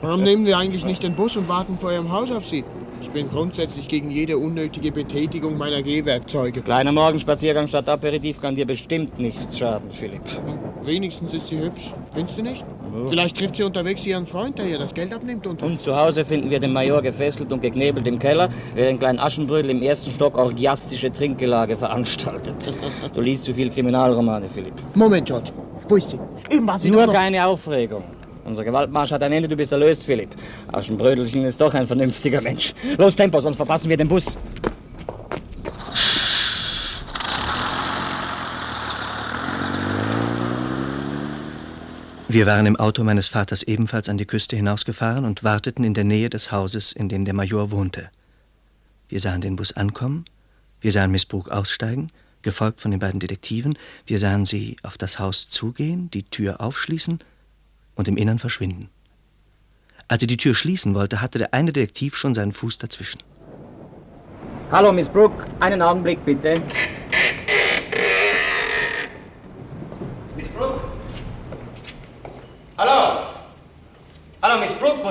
Warum nehmen wir eigentlich nicht den Bus und warten vor Ihrem Haus auf Sie? Ich bin grundsätzlich gegen jede unnötige Betätigung meiner Gehwerkzeuge. Kleiner Morgenspaziergang statt Aperitif kann dir bestimmt nichts schaden, Philipp. Wenigstens ist sie hübsch, findest du nicht? Vielleicht trifft sie unterwegs ihren Freund, der ihr das Geld abnimmt. Und zu Hause finden wir den Major gefesselt und geknebelt im Keller, während Klein Aschenbrödel im 1. Stock orgiastische Trinkgelage veranstaltet. Du liest zu viel Kriminalromane, Philipp. Moment, George. Wo ist sie? Eben war sie Nur doch noch... keine Aufregung. Unser Gewaltmarsch hat ein Ende, du bist erlöst, Philipp. Aschenbrödelchen ist doch ein vernünftiger Mensch. Los, Tempo, sonst verpassen wir den Bus. Wir waren im Auto meines Vaters ebenfalls an die Küste hinausgefahren und warteten in der Nähe des Hauses, in dem der Major wohnte. Wir sahen den Bus ankommen, wir sahen Miss Brooke aussteigen, gefolgt von den beiden Detektiven, wir sahen sie auf das Haus zugehen, die Tür aufschließen und im Innern verschwinden. Als sie die Tür schließen wollte, hatte der eine Detektiv schon seinen Fuß dazwischen. Hallo, Miss Brooke, einen Augenblick bitte.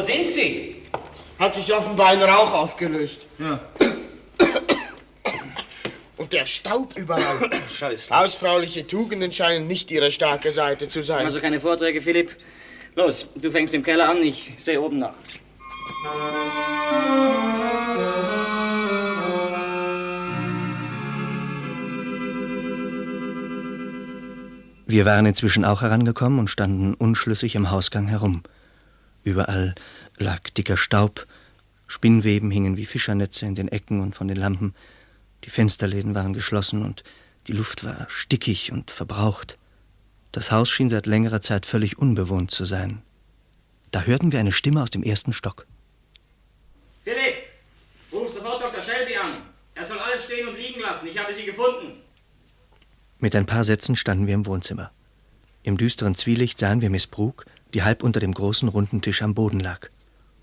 sind Sie? Hat sich offenbar ein Rauch aufgelöst. Ja. Und der Staub überall. Scheiße. Hausfrauliche Tugenden scheinen nicht Ihre starke Seite zu sein. Also keine Vorträge, Philipp. Los, du fängst im Keller an, ich sehe oben nach. Wir waren inzwischen auch herangekommen und standen unschlüssig im Hausgang herum. Überall lag dicker Staub, Spinnweben hingen wie Fischernetze in den Ecken und von den Lampen, die Fensterläden waren geschlossen und die Luft war stickig und verbraucht. Das Haus schien seit längerer Zeit völlig unbewohnt zu sein. Da hörten wir eine Stimme aus dem ersten Stock. Philipp, ruf sofort Dr. Shelby an. Er soll alles stehen und liegen lassen. Ich habe sie gefunden. Mit ein paar Sätzen standen wir im Wohnzimmer. Im düsteren Zwielicht sahen wir Miss Brooke, die halb unter dem großen runden Tisch am Boden lag.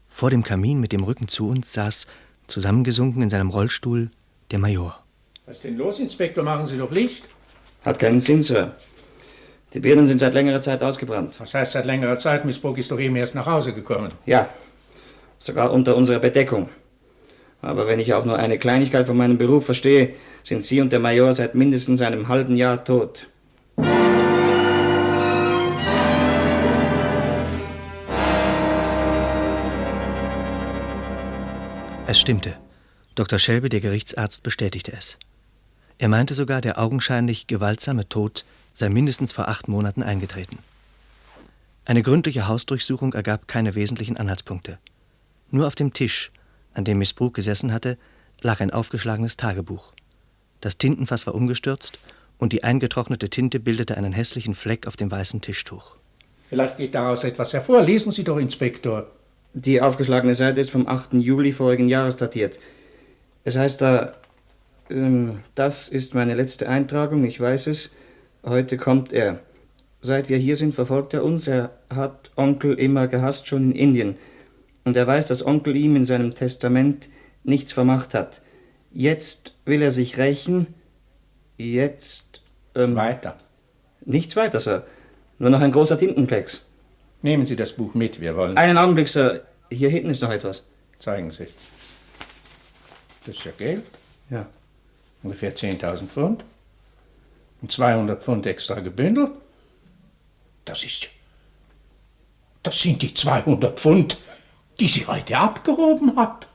Vor dem Kamin mit dem Rücken zu uns saß, zusammengesunken in seinem Rollstuhl, der Major. Was ist denn los, Inspektor? Machen Sie doch Licht. Hat keinen Sinn, Sir. Die Birnen sind seit längerer Zeit ausgebrannt. Was heißt seit längerer Zeit? Miss Brooke ist doch eben erst nach Hause gekommen. Ja, sogar unter unserer Bedeckung. Aber wenn ich auch nur eine Kleinigkeit von meinem Beruf verstehe, sind Sie und der Major seit mindestens einem halben Jahr tot. Es stimmte. Dr. Shelby, der Gerichtsarzt, bestätigte es. Er meinte sogar, der augenscheinlich gewaltsame Tod sei mindestens vor 8 Monaten eingetreten. Eine gründliche Hausdurchsuchung ergab keine wesentlichen Anhaltspunkte. Nur auf dem Tisch, an dem Miss Brooke gesessen hatte, lag ein aufgeschlagenes Tagebuch. Das Tintenfass war umgestürzt und die eingetrocknete Tinte bildete einen hässlichen Fleck auf dem weißen Tischtuch. Vielleicht geht daraus etwas hervor. Lesen Sie doch, Inspektor. Die aufgeschlagene Seite ist vom 8. Juli vorigen Jahres datiert. Es heißt da, das ist meine letzte Eintragung, ich weiß es. Heute kommt er. Seit wir hier sind, verfolgt er uns. Er hat Onkel immer gehasst, schon in Indien. Und er weiß, dass Onkel ihm in seinem Testament nichts vermacht hat. Jetzt will er sich rächen. Jetzt... Weiter. Nichts weiter, Sir. Nur noch ein großer Tintenklecks. Nehmen Sie das Buch mit, wir wollen... Einen Augenblick, Sir. Hier hinten ist noch etwas. Zeigen Sie. Das ist ja Geld. Ja. Ungefähr 10.000 Pfund. Und 200 Pfund extra gebündelt. Das sind die 200 Pfund, die sie heute abgehoben hat.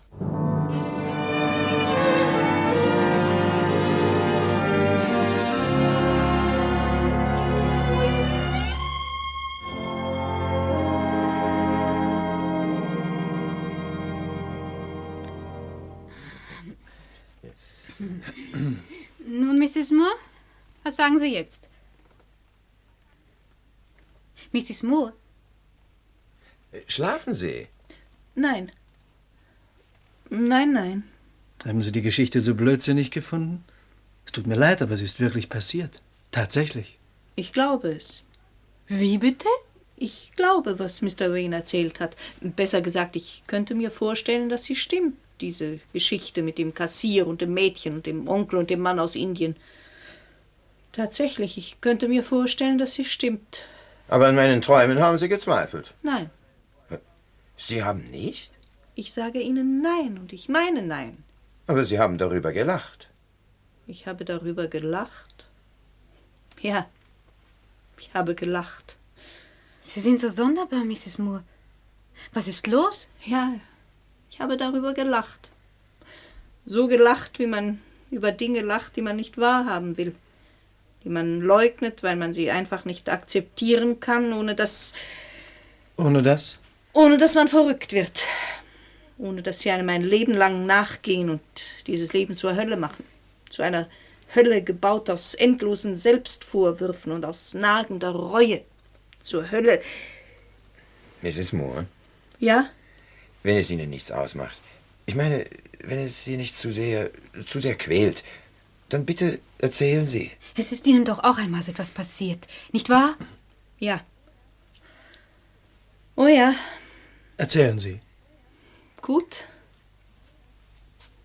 Nun, Mrs. Moore, was sagen Sie jetzt? Mrs. Moore? Schlafen Sie? Nein. Nein, nein. Haben Sie die Geschichte so blödsinnig gefunden? Es tut mir leid, aber sie ist wirklich passiert. Tatsächlich. Ich glaube es. Wie bitte? Ich glaube, was Mr. Wayne erzählt hat. Besser gesagt, ich könnte mir vorstellen, dass sie stimmt. Diese Geschichte mit dem Kassier und dem Mädchen und dem Onkel und dem Mann aus Indien. Tatsächlich, ich könnte mir vorstellen, dass sie stimmt. Aber in meinen Träumen haben Sie gezweifelt. Nein. Sie haben nicht? Ich sage Ihnen nein und ich meine nein. Aber Sie haben darüber gelacht. Ich habe darüber gelacht. Ja, ich habe gelacht. Sie sind so sonderbar, Mrs. Moore. Was ist los? Ja, ich habe darüber gelacht. So gelacht, wie man über Dinge lacht, die man nicht wahrhaben will. Die man leugnet, weil man sie einfach nicht akzeptieren kann, ohne dass... Ohne das? Ohne dass man verrückt wird. Ohne dass sie einem ein Leben lang nachgehen und dieses Leben zur Hölle machen. Zu einer Hölle gebaut aus endlosen Selbstvorwürfen und aus nagender Reue. Zur Hölle... Mrs. Moore? Ja? Wenn es Ihnen nichts ausmacht. Ich meine, wenn es Sie nicht zu sehr quält, dann bitte erzählen Sie. Es ist Ihnen doch auch einmal so etwas passiert, nicht wahr? Ja. Oh ja. Erzählen Sie. Gut.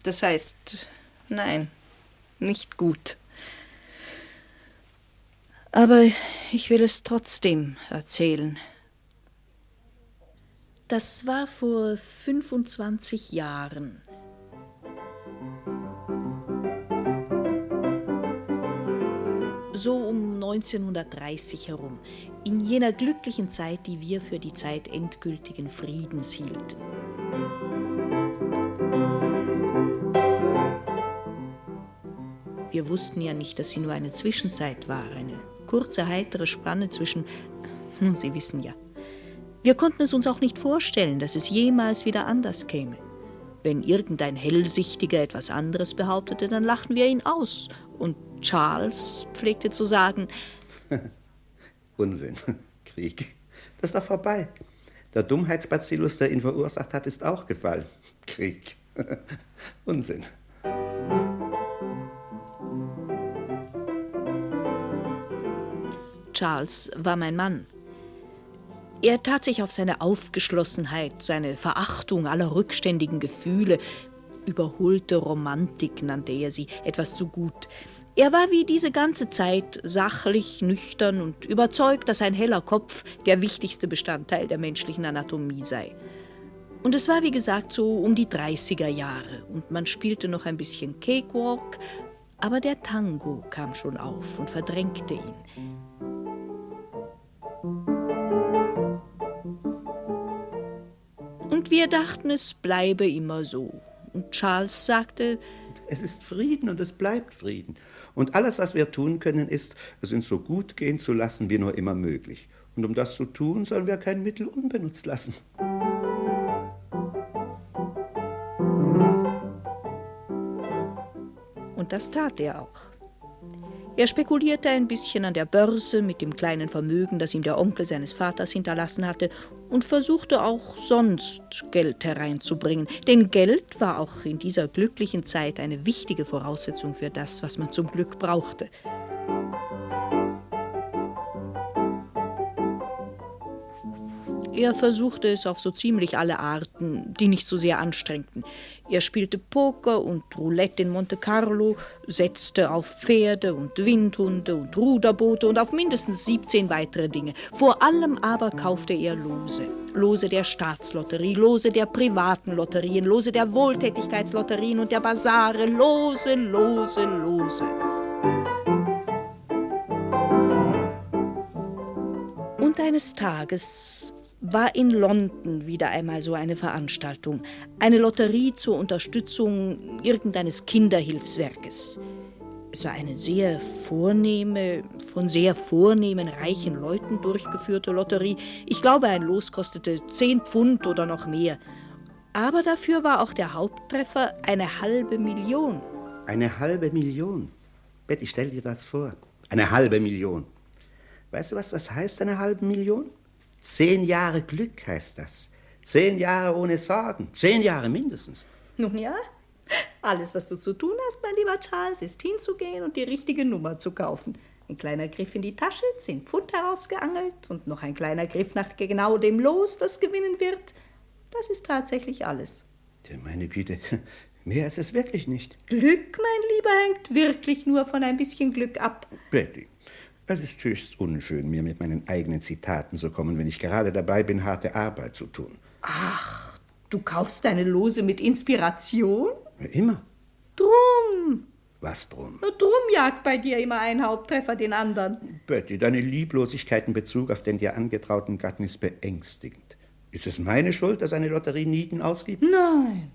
Das heißt, nein, nicht gut. Aber ich will es trotzdem erzählen. Das war vor 25 Jahren. So um 1930 herum, in jener glücklichen Zeit, die wir für die Zeit endgültigen Friedens hielten. Wir wussten ja nicht, dass sie nur eine Zwischenzeit war, eine kurze, heitere Spanne zwischen... Nun, Sie wissen ja. Wir konnten es uns auch nicht vorstellen, dass es jemals wieder anders käme. Wenn irgendein Hellsichtiger etwas anderes behauptete, dann lachten wir ihn aus. Und Charles pflegte zu sagen... Unsinn. Krieg. Das ist doch vorbei. Der Dummheitsbazillus, der ihn verursacht hat, ist auch gefallen. Krieg. Unsinn. Charles war mein Mann. Er tat sich auf seine Aufgeschlossenheit, seine Verachtung aller rückständigen Gefühle, überholte Romantik nannte er sie, etwas zu gut. Er war wie diese ganze Zeit sachlich, nüchtern und überzeugt, dass ein heller Kopf der wichtigste Bestandteil der menschlichen Anatomie sei. Und es war, wie gesagt, so um die 30er Jahre und man spielte noch ein bisschen Cakewalk, aber der Tango kam schon auf und verdrängte ihn. Und wir dachten, es bleibe immer so. Und Charles sagte, es ist Frieden und es bleibt Frieden. Und alles, was wir tun können, ist, es uns so gut gehen zu lassen, wie nur immer möglich. Und um das zu tun, sollen wir kein Mittel unbenutzt lassen. Und das tat er auch. Er spekulierte ein bisschen an der Börse mit dem kleinen Vermögen, das ihm der Onkel seines Vaters hinterlassen hatte, und versuchte auch sonst Geld hereinzubringen. Denn Geld war auch in dieser glücklichen Zeit eine wichtige Voraussetzung für das, was man zum Glück brauchte. Er versuchte es auf so ziemlich alle Arten, die nicht so sehr anstrengten. Er spielte Poker und Roulette in Monte Carlo, setzte auf Pferde und Windhunde und Ruderboote und auf mindestens 17 weitere Dinge. Vor allem aber kaufte er Lose. Lose der Staatslotterie, Lose der privaten Lotterien, Lose der Wohltätigkeitslotterien und der Basare, Lose, Lose, Lose. Und eines Tages war in London wieder einmal so eine Veranstaltung, eine Lotterie zur Unterstützung irgendeines Kinderhilfswerkes. Es war eine sehr vornehme, von sehr vornehmen, reichen Leuten durchgeführte Lotterie. Ich glaube, ein Los kostete 10 Pfund oder noch mehr. Aber dafür war auch der Haupttreffer 1/2 Million. 1/2 Million? Betty, stell dir das vor. 1/2 Million. Weißt du, was das heißt, 1/2 Million? 10 Jahre Glück heißt das. 10 Jahre ohne Sorgen. 10 Jahre mindestens. Nun ja, alles, was du zu tun hast, mein lieber Charles, ist hinzugehen und die richtige Nummer zu kaufen. Ein kleiner Griff in die Tasche, 10 Pfund herausgeangelt und noch ein kleiner Griff nach genau dem Los, das gewinnen wird. Das ist tatsächlich alles. Meine Güte, mehr ist es wirklich nicht. Glück, mein Lieber, hängt wirklich nur von ein bisschen Glück ab. Betty, es ist höchst unschön, mir mit meinen eigenen Zitaten zu kommen, wenn ich gerade dabei bin, harte Arbeit zu tun. Ach, du kaufst deine Lose mit Inspiration? Immer. Drum. Was drum? Na, drum jagt bei dir immer ein Haupttreffer den anderen. Betty, deine Lieblosigkeit in Bezug auf den dir angetrauten Gatten ist beängstigend. Ist es meine Schuld, dass eine Lotterie Nieten ausgibt? Nein.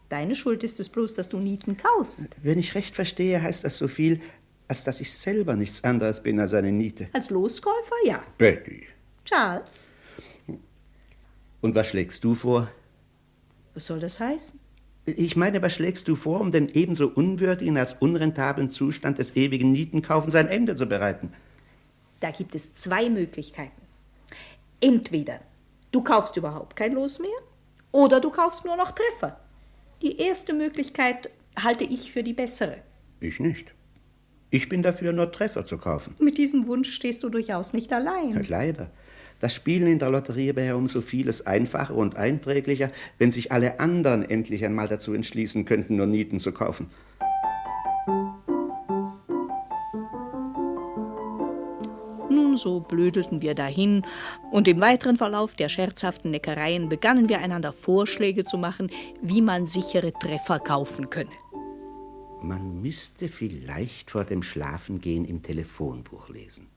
Deine Schuld ist es bloß, dass du Nieten kaufst. Wenn ich recht verstehe, heißt das so viel, als dass ich selber nichts anderes bin als eine Niete. Als Loskäufer, ja. Betty. Charles? Und was schlägst du vor? Was soll das heißen? Ich meine, was schlägst du vor, um den ebenso unwürdigen als unrentablen Zustand des ewigen Nietenkaufens ein Ende zu bereiten? Da gibt es 2 Möglichkeiten. Entweder du kaufst überhaupt kein Los mehr oder du kaufst nur noch Treffer. Die erste Möglichkeit halte ich für die bessere. Ich nicht. Ich bin dafür, nur Treffer zu kaufen. Mit diesem Wunsch stehst du durchaus nicht allein. Leider. Das Spielen in der Lotterie wäre um so vieles einfacher und einträglicher, wenn sich alle anderen endlich einmal dazu entschließen könnten, nur Nieten zu kaufen. Nun so blödelten wir dahin, und im weiteren Verlauf der scherzhaften Neckereien begannen wir einander Vorschläge zu machen, wie man sichere Treffer kaufen könne. Man müsste vielleicht vor dem Schlafengehen im Telefonbuch lesen.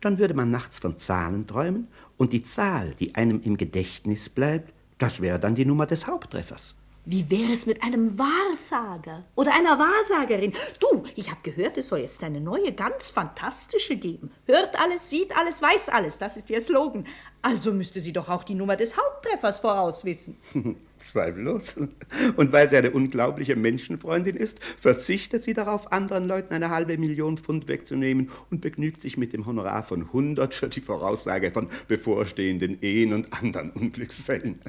Dann würde man nachts von Zahlen träumen, und die Zahl, die einem im Gedächtnis bleibt, das wäre dann die Nummer des Haupttreffers. Wie wäre es mit einem Wahrsager oder einer Wahrsagerin? Du, ich habe gehört, es soll jetzt eine neue, ganz fantastische geben. Hört alles, sieht alles, weiß alles. Das ist ihr Slogan. Also müsste sie doch auch die Nummer des Haupttreffers vorauswissen. Zweifellos. Und weil sie eine unglaubliche Menschenfreundin ist, verzichtet sie darauf, anderen Leuten eine $500.000 Pfund wegzunehmen und begnügt sich mit dem Honorar von 100 für die Voraussage von bevorstehenden Ehen und anderen Unglücksfällen.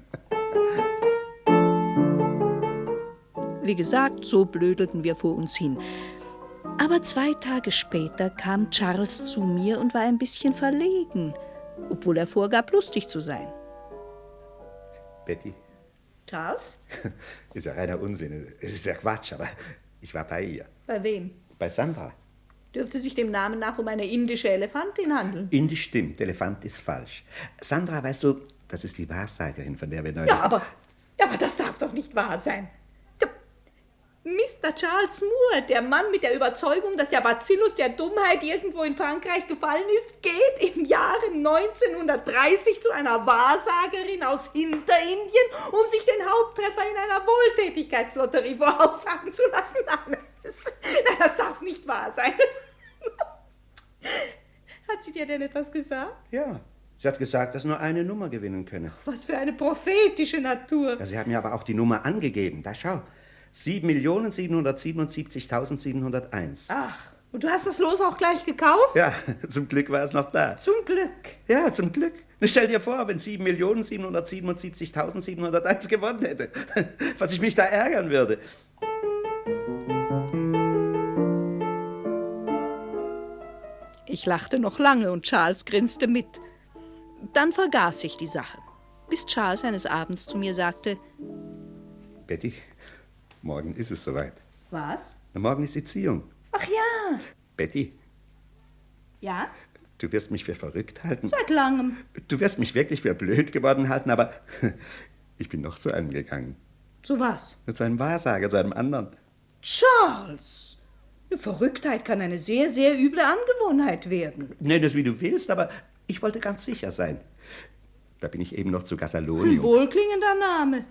Wie gesagt, so blödelten wir vor uns hin. Aber 2 Tage später kam Charles zu mir und war ein bisschen verlegen, obwohl er vorgab, lustig zu sein. Betty, Charles? ist ja reiner Unsinn, es ist ja Quatsch, aber ich war bei ihr. Bei wem? Bei Sandra. Dürfte sich dem Namen nach um eine indische Elefantin handeln? Indisch stimmt, Elefant ist falsch. Sandra, weißt du, das ist die Wahrsagerin, von der wir neulich... Ja, aber das darf doch nicht wahr sein. Mr. Charles Moore, der Mann mit der Überzeugung, dass der Bacillus der Dummheit irgendwo in Frankreich gefallen ist, geht im Jahre 1930 zu einer Wahrsagerin aus Hinterindien, um sich den Haupttreffer in einer Wohltätigkeitslotterie voraussagen zu lassen. Nein, das darf nicht wahr sein. Hat sie dir denn etwas gesagt? Ja, sie hat gesagt, dass nur eine Nummer gewinnen könne. Was für eine prophetische Natur. Ja, sie hat mir aber auch die Nummer angegeben. Da schau. 7.777.701. Ach, und du hast das Los auch gleich gekauft? Ja, zum Glück war es noch da. Zum Glück? Ja, zum Glück. Stell dir vor, wenn 7.777.701 gewonnen hätte. Was ich mich da ärgern würde. Ich lachte noch lange und Charles grinste mit. Dann vergaß ich die Sache, bis Charles eines Abends zu mir sagte: Betty, morgen ist es soweit. Was? Morgen ist die Ziehung. Ach ja. Betty, Ja? du wirst mich für verrückt halten. Seit langem. Du wirst mich wirklich für blöd geworden halten, aber ich bin noch zu einem gegangen. Zu was? Zu einem Wahrsager, zu einem anderen. Charles! Eine Verrücktheit kann eine sehr, sehr üble Angewohnheit werden. Nenn es wie du willst, aber ich wollte ganz sicher sein. Da bin ich eben noch zu Casaloni. Ein wohlklingender Name.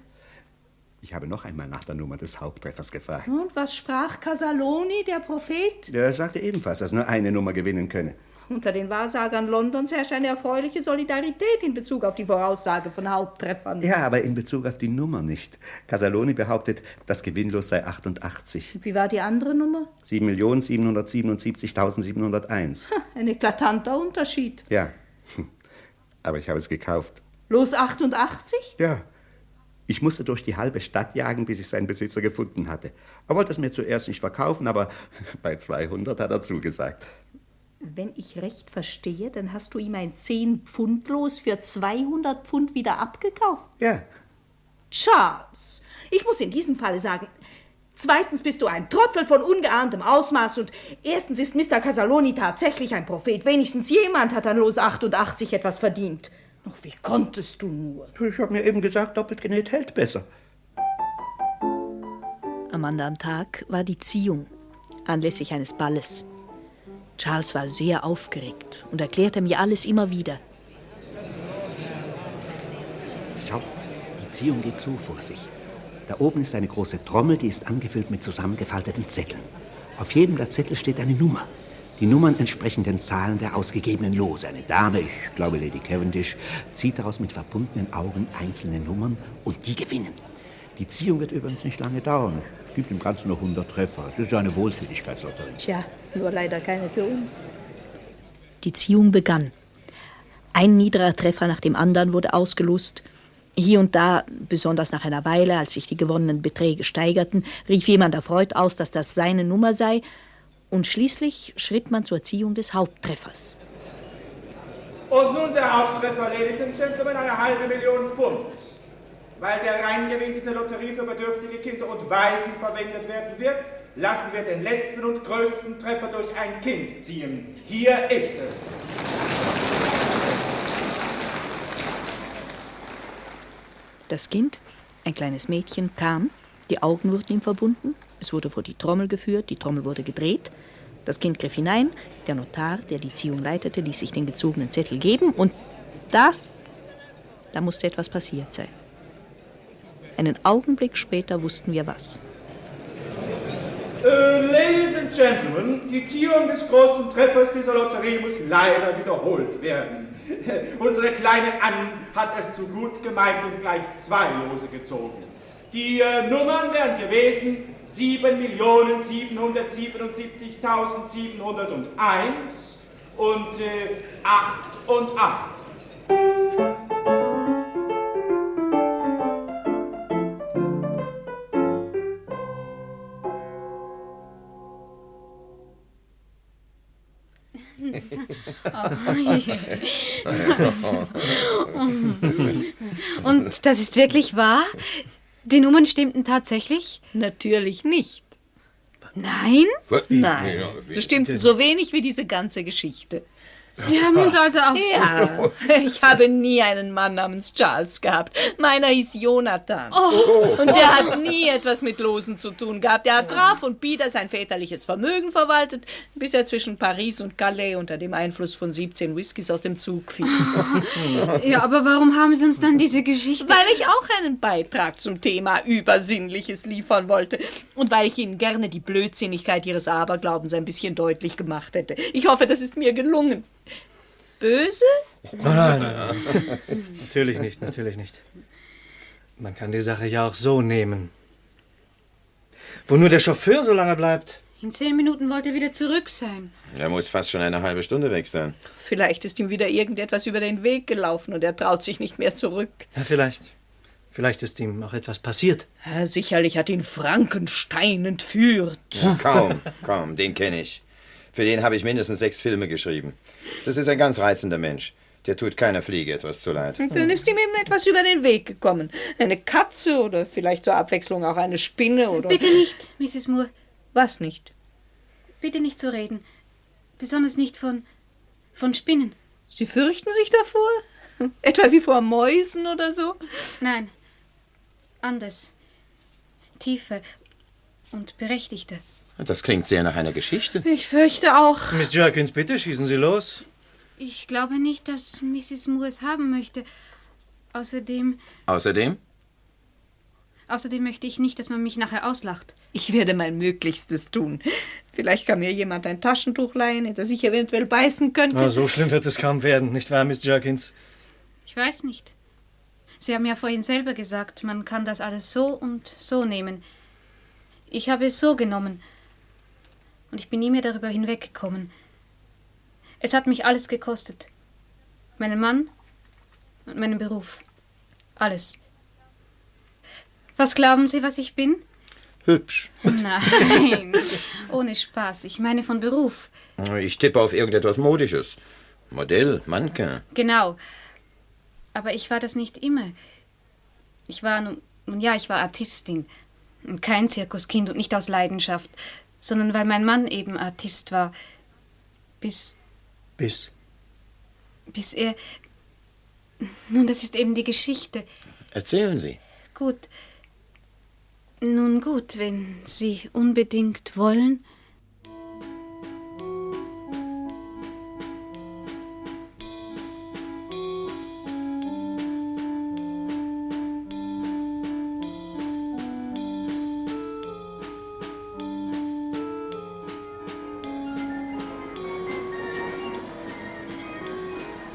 Ich habe noch einmal nach der Nummer des Haupttreffers gefragt. Und was sprach Casaloni, der Prophet? Er sagte ebenfalls, dass nur eine Nummer gewinnen könne. Unter den Wahrsagern Londons herrscht eine erfreuliche Solidarität in Bezug auf die Voraussage von Haupttreffern. Ja, aber in Bezug auf die Nummer nicht. Casaloni behauptet, das Gewinnlos sei 88. Wie war die andere Nummer? 7.777.701. Ein eklatanter Unterschied. Ja, aber ich habe es gekauft. Los 88? Ja. Ich musste durch die halbe Stadt jagen, bis ich seinen Besitzer gefunden hatte. Er wollte es mir zuerst nicht verkaufen, aber bei 200 hat er zugesagt. Wenn ich recht verstehe, dann hast du ihm ein 10-Pfund-Los für 200 Pfund wieder abgekauft? Ja. Charles, ich muss in diesem Falle sagen, zweitens bist du ein Trottel von ungeahntem Ausmaß und erstens ist Mr. Casaloni tatsächlich ein Prophet. Wenigstens jemand hat an Los 88 etwas verdient. Ach, wie konntest du nur? Ich habe mir eben gesagt, doppelt genäht hält besser. Am anderen Tag war die Ziehung, anlässlich eines Balles. Charles war sehr aufgeregt und erklärte mir alles immer wieder. Schau, die Ziehung geht so vor sich. Da oben ist eine große Trommel, die ist angefüllt mit zusammengefalteten Zetteln. Auf jedem der Zettel steht eine Nummer. Die Nummern entsprechen den Zahlen der ausgegebenen Lose. Eine Dame, ich glaube Lady Cavendish, zieht daraus mit verbundenen Augen einzelne Nummern und die gewinnen. Die Ziehung wird übrigens nicht lange dauern. Es gibt im Ganzen nur 100 Treffer. Es ist ja eine Wohltätigkeitslotterie. Tja, nur leider keine für uns. Die Ziehung begann. Ein niederer Treffer nach dem anderen wurde ausgelost. Hier und da, besonders nach einer Weile, als sich die gewonnenen Beträge steigerten, rief jemand erfreut aus, dass das seine Nummer sei. Und schließlich schritt man zur Ziehung des Haupttreffers. Und nun der Haupttreffer, Ladies and Gentlemen, $500.000 Pfund. Weil der Reingewinn dieser Lotterie für bedürftige Kinder und Waisen verwendet werden wird, lassen wir den letzten und größten Treffer durch ein Kind ziehen. Hier ist es. Das Kind, ein kleines Mädchen, kam, die Augen wurden ihm verbunden, es wurde vor die Trommel geführt, die Trommel wurde gedreht, das Kind griff hinein, der Notar, der die Ziehung leitete, ließ sich den gezogenen Zettel geben und da musste etwas passiert sein. Einen Augenblick später wussten wir was. Ladies and Gentlemen, die Ziehung des großen Treffers dieser Lotterie muss leider wiederholt werden. Unsere kleine Ann hat es zu gut gemeint und gleich 2 Lose gezogen. Die Nummern wären gewesen 7.777.701 und 88. Und das ist wirklich wahr? Die Nummern stimmten tatsächlich? Natürlich nicht. Nein? Nein, sie stimmten so wenig wie diese ganze Geschichte. Sie haben uns also auch Ja, ich habe nie einen Mann namens Charles gehabt. Meiner hieß Jonathan. Oh. Und der hat nie etwas mit Losen zu tun gehabt. Der hat brav und bieder sein väterliches Vermögen verwaltet, bis er zwischen Paris und Calais unter dem Einfluss von 17 Whiskys aus dem Zug fiel. Ja, aber warum haben Sie uns dann diese Geschichte... Weil ich auch einen Beitrag zum Thema Übersinnliches liefern wollte und weil ich Ihnen gerne die Blödsinnigkeit Ihres Aberglaubens ein bisschen deutlich gemacht hätte. Ich hoffe, das ist mir gelungen. Böse? Nein. Natürlich nicht, natürlich nicht. Man kann die Sache ja auch so nehmen. Wo nur der Chauffeur so lange bleibt. In 10 Minuten wollte er wieder zurück sein. Er muss fast schon eine halbe Stunde weg sein. Vielleicht ist ihm wieder irgendetwas über den Weg gelaufen und er traut sich nicht mehr zurück. Ja, vielleicht. Vielleicht ist ihm auch etwas passiert. Ja, sicherlich hat ihn Frankenstein entführt. Kaum, den kenne ich. Für den habe ich mindestens 6 Filme geschrieben. Das ist ein ganz reizender Mensch. Der tut keiner Fliege etwas zu leid. Und dann ist ihm eben etwas über den Weg gekommen. Eine Katze oder vielleicht zur Abwechslung auch eine Spinne oder... Bitte nicht, Mrs. Moore. Was nicht? Bitte nicht zu reden. Besonders nicht von Spinnen. Sie fürchten sich davor? Etwa wie vor Mäusen oder so? Nein. Anders. Tiefer und berechtigter. Das klingt sehr nach einer Geschichte. Ich fürchte auch. Miss Jerkins, bitte, schießen Sie los. Ich glaube nicht, dass Mrs. Moore es haben möchte. Außerdem möchte ich nicht, dass man mich nachher auslacht. Ich werde mein Möglichstes tun. Vielleicht kann mir jemand ein Taschentuch leihen, in das ich eventuell beißen könnte. Oh, so schlimm wird es kaum werden, nicht wahr, Miss Jerkins? Ich weiß nicht. Sie haben ja vorhin selber gesagt, man kann das alles so und so nehmen. Ich habe es so genommen. Und ich bin nie mehr darüber hinweggekommen. Es hat mich alles gekostet. Meinen Mann und meinen Beruf. Alles. Was glauben Sie, was ich bin? Hübsch. Nein, ohne Spaß. Ich meine von Beruf. Ich tippe auf irgendetwas Modisches. Modell, Mannequin. Genau. Aber ich war das nicht immer. Ich war Artistin. Und kein Zirkuskind und nicht aus Leidenschaft, sondern weil mein Mann eben Artist war. Bis er... Nun, das ist eben die Geschichte. Erzählen Sie. Gut. Nun gut, wenn Sie unbedingt wollen.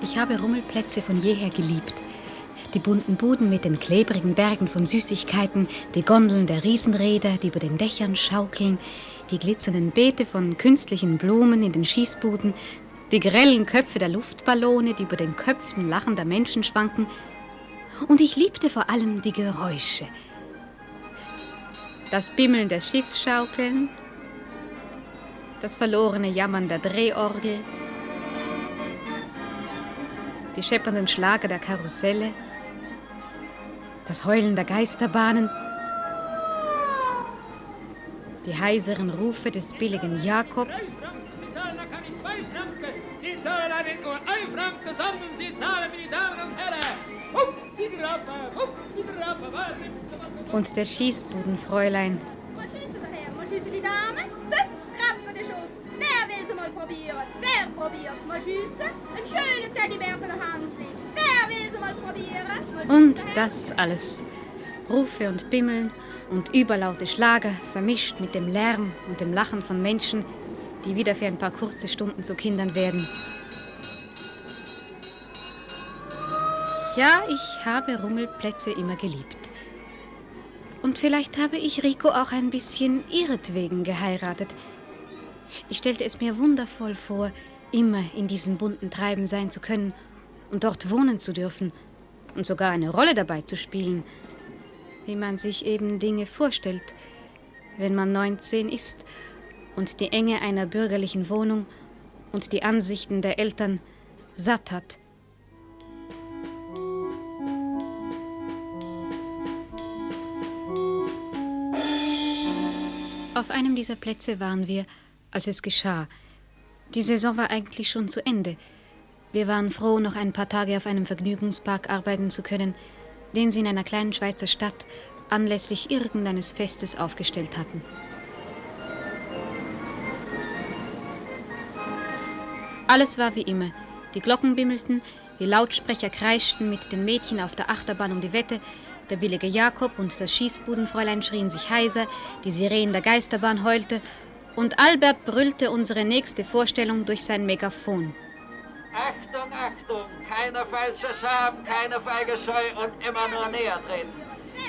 Ich habe Rummelplätze von jeher geliebt. Die bunten Buden mit den klebrigen Bergen von Süßigkeiten, die Gondeln der Riesenräder, die über den Dächern schaukeln, die glitzernden Beete von künstlichen Blumen in den Schießbuden, die grellen Köpfe der Luftballone, die über den Köpfen lachender Menschen schwanken. Und ich liebte vor allem die Geräusche. Das Bimmeln der Schiffsschaukeln, das verlorene Jammern der Drehorgel, die scheppernden Schlager der Karusselle, das Heulen der Geisterbahnen die heiseren Rufe des billigen Jakob. 3 Franken, Sie zahlen da keine 2 Franken. Sie zahlen da nicht nur 1 Franken, sondern Sie zahlen, meine Damen und Herren. Und der Schießbudenfräulein. Mal schießen daher, mal schießen die Damen. 50 Rappen der Schuss. Wer will sie mal probieren? Wer probiert's mal schießen? Ein schöner Teddybär für den Hansli. Wer will sie mal probieren? Und das alles. Rufe und Bimmeln und überlaute Schlager, vermischt mit dem Lärm und dem Lachen von Menschen, die wieder für ein paar kurze Stunden zu Kindern werden. Ja, ich habe Rummelplätze immer geliebt. Und vielleicht habe ich Rico auch ein bisschen ihretwegen geheiratet. Ich stellte es mir wundervoll vor, immer in diesem bunten Treiben sein zu können und dort wohnen zu dürfen und sogar eine Rolle dabei zu spielen, wie man sich eben Dinge vorstellt, wenn man 19 ist und die Enge einer bürgerlichen Wohnung und die Ansichten der Eltern satt hat. Auf einem dieser Plätze waren wir, als es geschah. Die Saison war eigentlich schon zu Ende. Wir waren froh, noch ein paar Tage auf einem Vergnügungspark arbeiten zu können, den sie in einer kleinen Schweizer Stadt anlässlich irgendeines Festes aufgestellt hatten. Alles war wie immer. Die Glocken bimmelten, die Lautsprecher kreischten mit den Mädchen auf der Achterbahn um die Wette, der billige Jakob und das Schießbudenfräulein schrien sich heiser, die Sirene der Geisterbahn heulte und Albert brüllte unsere nächste Vorstellung durch sein Megafon. Achtung, Achtung, keine falsche Scham, keine feige Scheu und immer nur näher treten.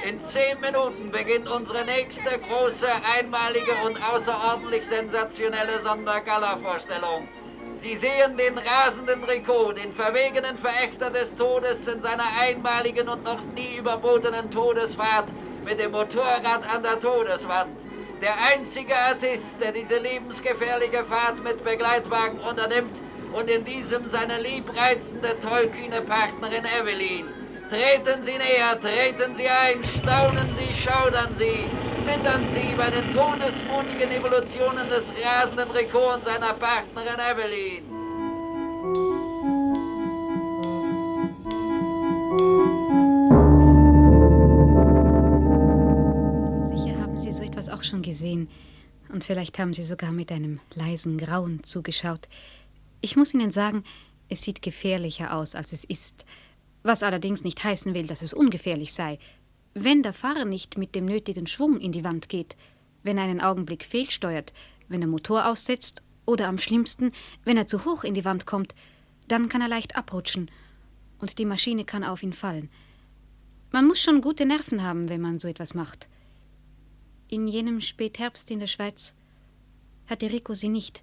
In 10 Minuten beginnt unsere nächste große, einmalige und außerordentlich sensationelle Sondergala-Vorstellung. Sie sehen den rasenden Rico, den verwegenen Verächter des Todes in seiner einmaligen und noch nie überbotenen Todesfahrt mit dem Motorrad an der Todeswand. Der einzige Artist, der diese lebensgefährliche Fahrt mit Begleitwagen unternimmt und in diesem seine liebreizende, tollkühne Partnerin Evelyn. Treten Sie näher, treten Sie ein, staunen Sie, schaudern Sie, zittern Sie bei den todesmutigen Evolutionen des rasenden Rico und seiner Partnerin Evelyn. Sicher haben Sie so etwas auch schon gesehen. Und vielleicht haben Sie sogar mit einem leisen Grauen zugeschaut. Ich muss Ihnen sagen, es sieht gefährlicher aus, als es ist. Was allerdings nicht heißen will, dass es ungefährlich sei. Wenn der Fahrer nicht mit dem nötigen Schwung in die Wand geht, wenn er einen Augenblick fehlsteuert, wenn der Motor aussetzt oder am schlimmsten, wenn er zu hoch in die Wand kommt, dann kann er leicht abrutschen und die Maschine kann auf ihn fallen. Man muss schon gute Nerven haben, wenn man so etwas macht. In jenem Spätherbst in der Schweiz hatte Rico sie nicht.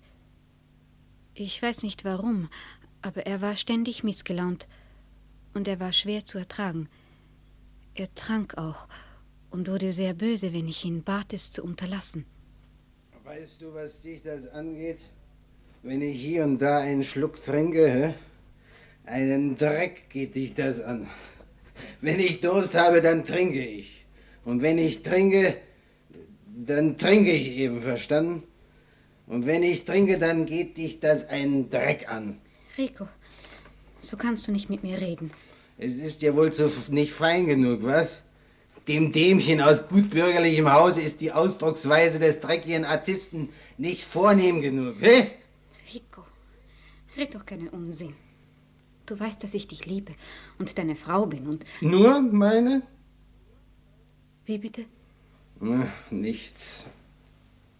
Ich weiß nicht warum, aber er war ständig missgelaunt. Und er war schwer zu ertragen. Er trank auch und wurde sehr böse, wenn ich ihn bat, es zu unterlassen. Weißt du, was dich das angeht? Wenn ich hier und da einen Schluck trinke, einen Dreck geht dich das an. Wenn ich Durst habe, dann trinke ich. Und wenn ich trinke, dann trinke ich eben, verstanden? Und wenn ich trinke, dann geht dich das einen Dreck an. Rico, so kannst du nicht mit mir reden. Es ist ja wohl nicht fein genug, was? Dem Dämchen aus gutbürgerlichem Hause ist die Ausdrucksweise des dreckigen Artisten nicht vornehm genug, hä? Rico, red doch keinen Unsinn. Du weißt, dass ich dich liebe und deine Frau bin und... Nur meine? Wie bitte? Nichts.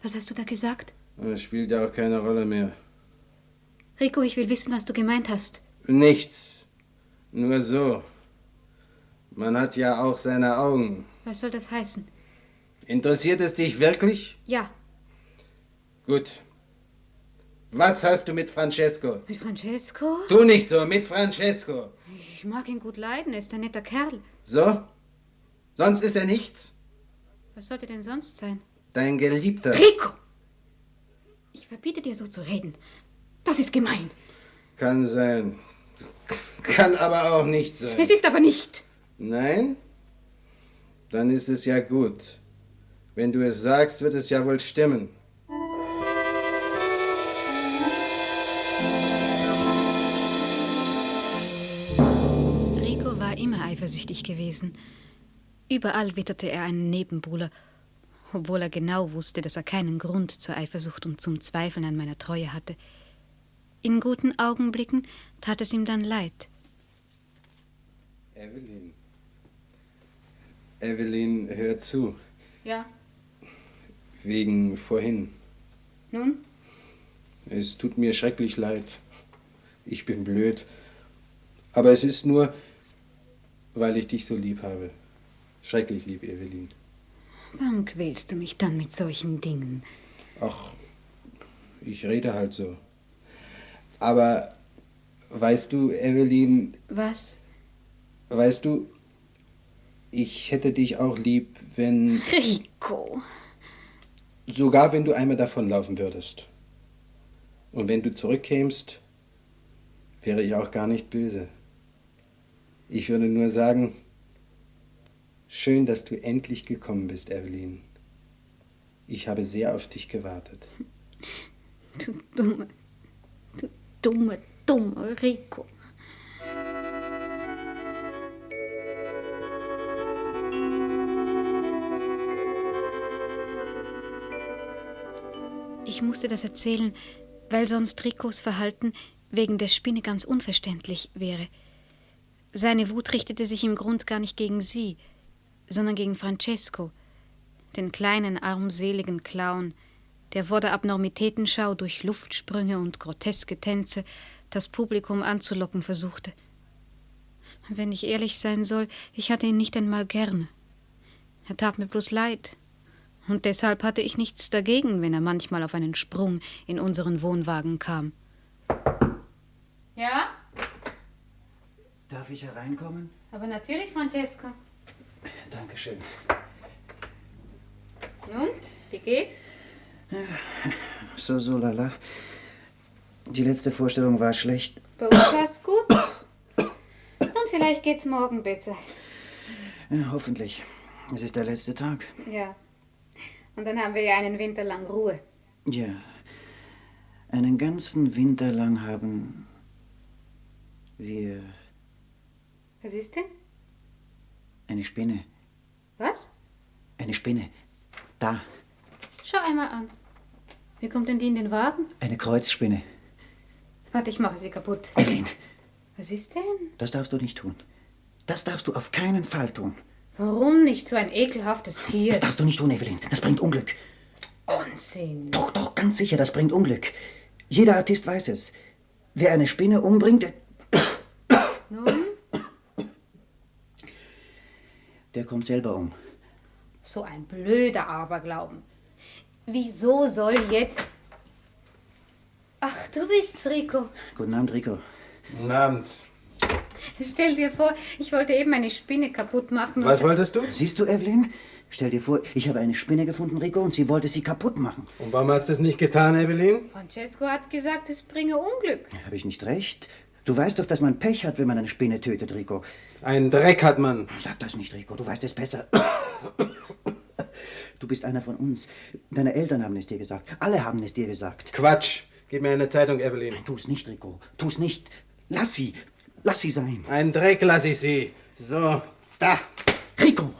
Was hast du da gesagt? Das spielt ja auch keine Rolle mehr. Rico, ich will wissen, was du gemeint hast. Nichts. Nur so. Man hat ja auch seine Augen. Was soll das heißen? Interessiert es dich wirklich? Ja. Gut. Was hast du mit Francesco? Mit Francesco? Tu nicht so, mit Francesco. Ich mag ihn gut leiden, er ist ein netter Kerl. So? Sonst ist er nichts? Was sollte denn sonst sein? Dein Geliebter. Rico! Ich verbiete dir so zu reden. Das ist gemein. Kann sein. Kann aber auch nicht sein. Es ist aber nicht. Nein? Dann ist es ja gut. Wenn du es sagst, wird es ja wohl stimmen. Rico war immer eifersüchtig gewesen. Überall witterte er einen Nebenbuhler, obwohl er genau wusste, dass er keinen Grund zur Eifersucht und zum Zweifeln an meiner Treue hatte. In guten Augenblicken tat es ihm dann leid. Evelyn. Evelyn, hör zu. Ja, Wegen vorhin. nun? Es tut mir schrecklich leid. Ich bin blöd. Aber es ist nur, weil ich dich so lieb habe. Schrecklich lieb, Evelyn. Warum quälst du mich dann mit solchen Dingen? Ach, ich rede halt so. Aber weißt du, Evelyn... Was? Weißt du, ich hätte dich auch lieb, wenn... Rico! Sogar wenn du einmal davonlaufen würdest. Und wenn du zurückkämst, wäre ich auch gar nicht böse. Ich würde nur sagen, schön, dass du endlich gekommen bist, Evelyn. Ich habe sehr auf dich gewartet. Du dummer Rico. Ich musste das erzählen, weil sonst Ricos Verhalten wegen der Spinne ganz unverständlich wäre. Seine Wut richtete sich im Grund gar nicht gegen sie, sondern gegen Francesco, den kleinen, armseligen Clown, der vor der Abnormitätenschau durch Luftsprünge und groteske Tänze das Publikum anzulocken versuchte. Wenn ich ehrlich sein soll, ich hatte ihn nicht einmal gerne. Er tat mir bloß leid. Und deshalb hatte ich nichts dagegen, wenn er manchmal auf einen Sprung in unseren Wohnwagen kam. Ja? Darf ich hereinkommen? Aber natürlich, Francesco. Dankeschön. Nun, wie geht's? So, lala. Die letzte Vorstellung war schlecht. Bei uns war's gut. Und vielleicht geht's morgen besser. Ja, hoffentlich. Es ist der letzte Tag. Ja. Und dann haben wir ja einen Winter lang Ruhe. Ja. Einen ganzen Winter lang haben wir Was ist denn? eine Spinne. Was? Eine Spinne. Da. Schau einmal an. Wie kommt denn die in den Wagen? Eine Kreuzspinne. Warte, ich mache sie kaputt. Evelyn, Was ist denn? das darfst du nicht tun. Das darfst du auf keinen Fall tun. Warum nicht so ein ekelhaftes Tier? Das darfst du nicht tun, Evelyn. Das bringt Unglück. Unsinn. Doch, ganz sicher, das bringt Unglück. Jeder Artist weiß es. Wer eine Spinne umbringt, Nun? der kommt selber um. So ein blöder Aberglauben. Wieso soll jetzt... Ach, du bist's, Rico. Guten Abend, Rico. Guten Abend. Stell dir vor, ich wollte eben eine Spinne kaputt machen. Was wolltest du? Siehst du, Evelyn? Stell dir vor, ich habe eine Spinne gefunden, Rico, und sie wollte sie kaputt machen. Und warum hast du es nicht getan, Evelyn? Francesco hat gesagt, es bringe Unglück. Habe ich nicht recht? Du weißt doch, dass man Pech hat, wenn man eine Spinne tötet, Rico. Einen Dreck hat man. Sag das nicht, Rico, du weißt es besser. Du bist einer von uns. Deine Eltern haben es dir gesagt. Alle haben es dir gesagt. Quatsch. Gib mir eine Zeitung, Evelyn. Nein, tu's nicht, Rico. Tu's nicht. Lass sie. Lass sie sein. Einen Dreck lass ich sie. So, da. Rico!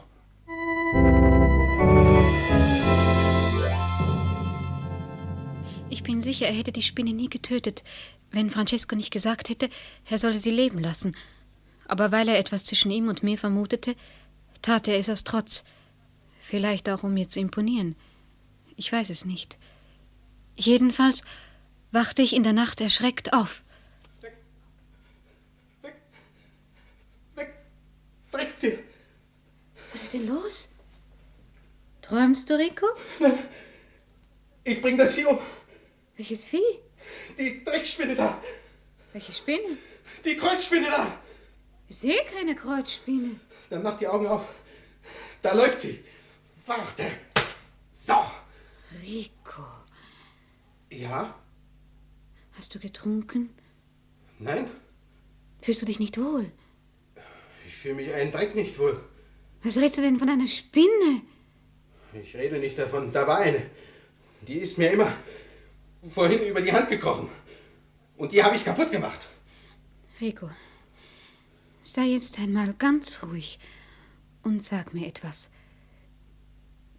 Ich bin sicher, er hätte die Spinne nie getötet, wenn Francesco nicht gesagt hätte, er solle sie leben lassen. Aber weil er etwas zwischen ihm und mir vermutete, tat er es aus Trotz. Vielleicht auch, um mir zu imponieren. Ich weiß es nicht. Jedenfalls wachte ich in der Nacht erschreckt auf. Dreckstier! Was ist denn los? Träumst du, Rico? Nein, ich bring das Vieh um. Welches Vieh? Die Dreckspinne da. Welche Spinne? Die Kreuzspinne da. Ich sehe keine Kreuzspinne. Dann mach die Augen auf. Da läuft sie. Warte. So. Rico. Ja? Hast du getrunken? Nein? Fühlst du dich nicht wohl? Ich fühle mich einen Dreck nicht wohl. Was redest du denn von einer Spinne? Ich rede nicht davon. Da war eine. Die ist mir immer vorhin über die Hand gekrochen. Und die habe ich kaputt gemacht. Rico, sei jetzt einmal ganz ruhig und sag mir etwas.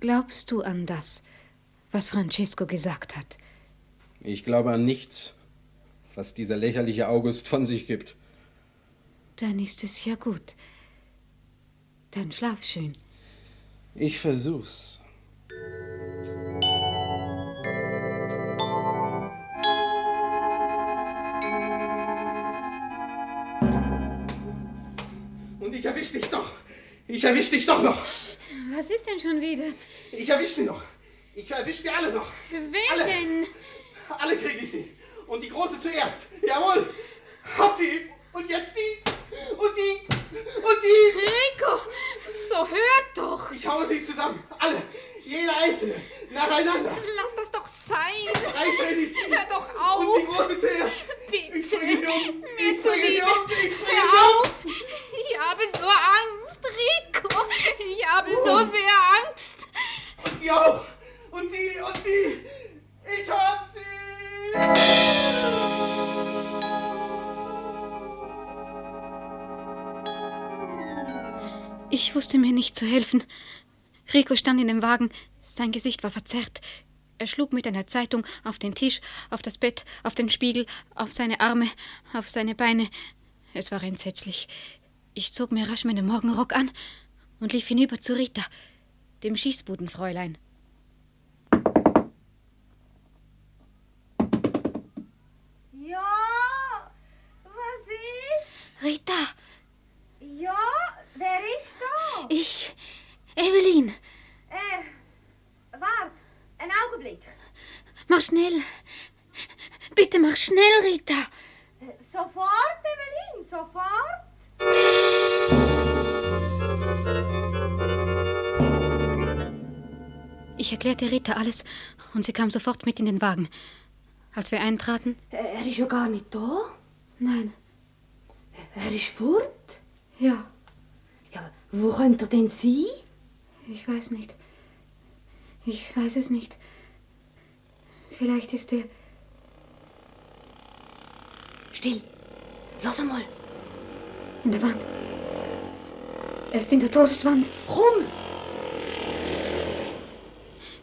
Glaubst du an das, was Francesco gesagt hat? Ich glaube an nichts, was dieser lächerliche August von sich gibt. Dann ist es ja gut. Dann schlaf schön. Ich versuch's. Und ich erwisch dich doch. Ich erwisch dich doch noch. Was ist denn schon wieder? Ich erwisch sie noch. Ich erwisch sie alle noch. Wen alle. denn? Alle kriege ich sie. Und die Große zuerst. Jawohl. Hab sie. Und jetzt die. Und die. Und die. Rico, so hört doch. Ich haue sie zusammen. Alle. Jeder einzelne. Nacheinander. Lass das doch sein. Drei trete ich sie. Hör doch auf. Und die Große zuerst. Bitte. Ich bringe sie um. Mir Ich zu bringe sie Liebe. um. Ich bringe sie Hör um. auf. Ich habe so Angst, Rico. Ich habe so sehr Angst. Und die auch. Und die. Und die. Ich hab sie. Ich wusste mir nicht zu helfen. Rico stand in dem Wagen. Sein Gesicht war verzerrt. Er schlug mit einer Zeitung auf den Tisch, auf das Bett, auf den Spiegel, auf seine Arme, auf seine Beine. Es war entsetzlich. Ich zog mir rasch meinen Morgenrock an und lief hinüber zu Rita, dem Schießbudenfräulein. Ja, was ist? Rita! Ja, wer ist da? Ich, Evelyn. Wart, einen Augenblick. Mach schnell. Bitte mach schnell, Rita. Sofort, Evelyn, sofort. Ich erklärte Rita alles und sie kam sofort mit in den Wagen. Als wir eintraten... Er ist ja gar nicht da. Nein. Er ist fort? Ja. Ja, wo könnte er denn sein? Ich weiß nicht. Ich weiß es nicht. Vielleicht ist er... Still. Lass einmal. In der Wand. Er ist in der Todeswand. Komm!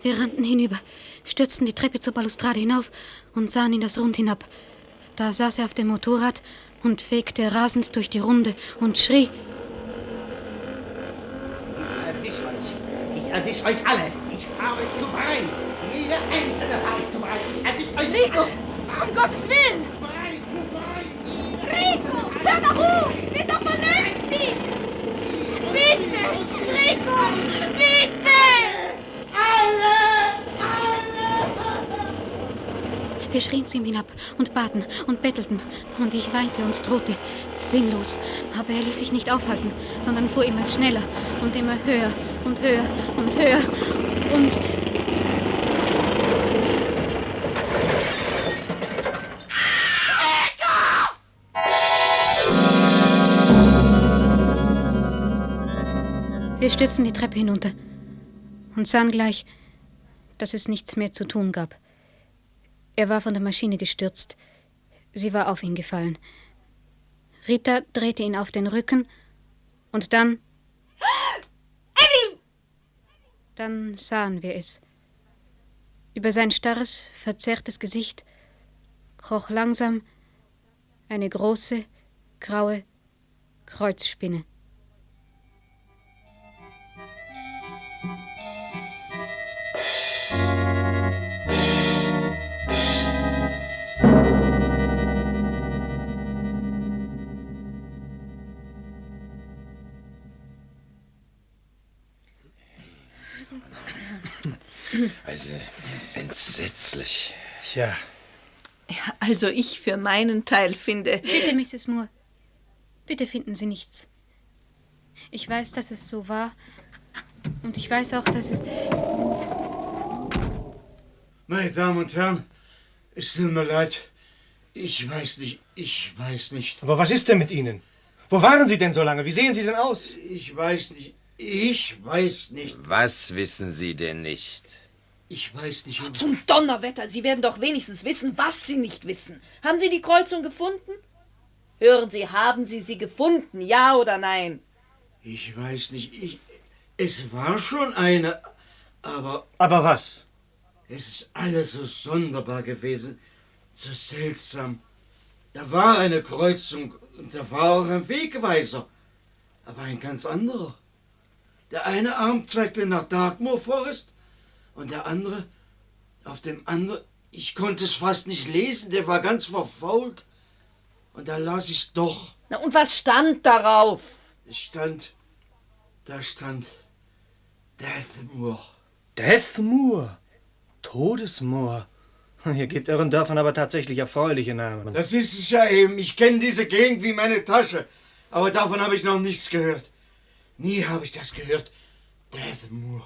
Wir rannten hinüber, stürzten die Treppe zur Balustrade hinauf und sahen in das Rund hinab. Da saß er auf dem Motorrad und fegte rasend durch die Runde und schrie... Ich erwisch euch alle. Ich fahr euch zu Brei. Jede einzelne fahr ich zu Brei. Ich erwisch euch Rico, alle. um Gottes Willen! Brei zu Brei. Rico, hör doch auf! Bist doch vernünftig! Bitte! Rico, bitte! Wir schrien zu ihm hinab und baten und bettelten. Und ich weinte und drohte. Sinnlos. Aber er ließ sich nicht aufhalten, sondern fuhr immer schneller und immer höher und höher und höher. Und... Wir stürzten die Treppe hinunter und sahen gleich, dass es nichts mehr zu tun gab. Er war von der Maschine gestürzt. Sie war auf ihn gefallen. Rita drehte ihn auf den Rücken und dann... Evelyn! Dann sahen wir es. Über sein starres, verzerrtes Gesicht kroch langsam eine große, graue Kreuzspinne. Also, entsetzlich. Ja. Ja, also ich für meinen Teil finde... Bitte, Mrs. Moore. Bitte finden Sie nichts. Ich weiß, dass es so war. Und ich weiß auch, dass es... Meine Damen und Herren, es tut mir leid. Ich weiß nicht. Aber was ist denn mit Ihnen? Wo waren Sie denn so lange? Wie sehen Sie denn aus? Ich weiß nicht. Ich weiß nicht. Was wissen Sie denn nicht? Ich weiß nicht. Ach, zum Donnerwetter, Sie werden doch wenigstens wissen, was Sie nicht wissen. Haben Sie die Kreuzung gefunden? Hören Sie, haben Sie sie gefunden, ja oder nein? Ich weiß nicht. Es war schon eine, aber... Aber was? Es ist alles so sonderbar gewesen, so seltsam. Da war eine Kreuzung und da war auch ein Wegweiser, aber ein ganz anderer. Der eine Arm zeigte nach Dartmoor Forest und der andere auf dem anderen. Ich konnte es fast nicht lesen, der war ganz verfault. Und da las ich's doch. Na, und was stand darauf? Da stand Deathmoor. Deathmoor? Todesmoor? Ihr gebt euren Dörfern aber tatsächlich erfreuliche Namen. Das ist es ja eben. Ich kenne diese Gegend wie meine Tasche. Aber davon habe ich noch nichts gehört. Nie habe ich das gehört. Deathmoor.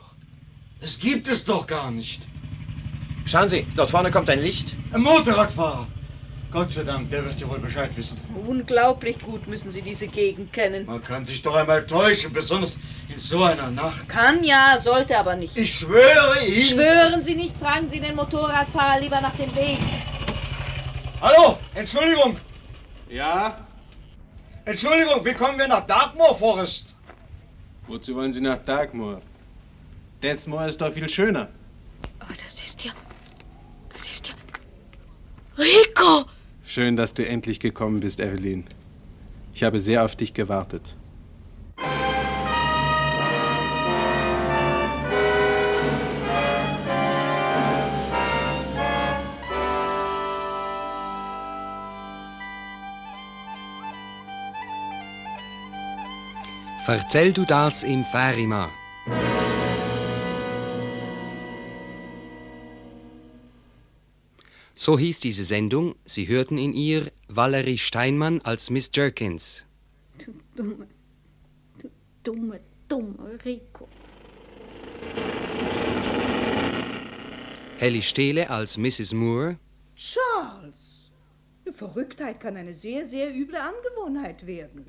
Das gibt es doch gar nicht. Schauen Sie, dort vorne kommt ein Licht. Ein Motorradfahrer. Gott sei Dank, der wird ja wohl Bescheid wissen. Unglaublich gut müssen Sie diese Gegend kennen. Man kann sich doch einmal täuschen, besonders in so einer Nacht. Kann ja, sollte aber nicht. Ich schwöre Ihnen... Schwören Sie nicht, fragen Sie den Motorradfahrer lieber nach dem Weg. Hallo, Entschuldigung. Ja? Entschuldigung, wie kommen wir nach Dartmoor Forest? Wozu wollen Sie nach Dartmoor? Deathmoor ist doch viel schöner. Aber das ist ja... Rico! Schön, dass du endlich gekommen bist, Evelyn. Ich habe sehr auf dich gewartet. Verzähl du das im Färima. So hieß diese Sendung. Sie hörten in ihr Valerie Steinmann als Miss Jerkins, Du dumme Rico. Helly Steele als Mrs. Moore, Charles, Verrücktheit kann eine sehr, sehr üble Angewohnheit werden.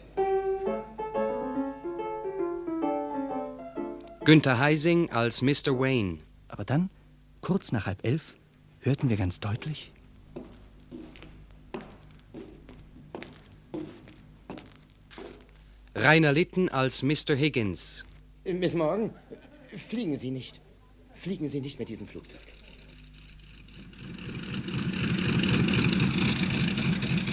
Günther Heising als Mr. Wayne. Aber dann, kurz nach 10:30, hörten wir ganz deutlich: Rainer Litten als Mr. Higgins. Miss Morgan, fliegen Sie nicht. Fliegen Sie nicht mit diesem Flugzeug.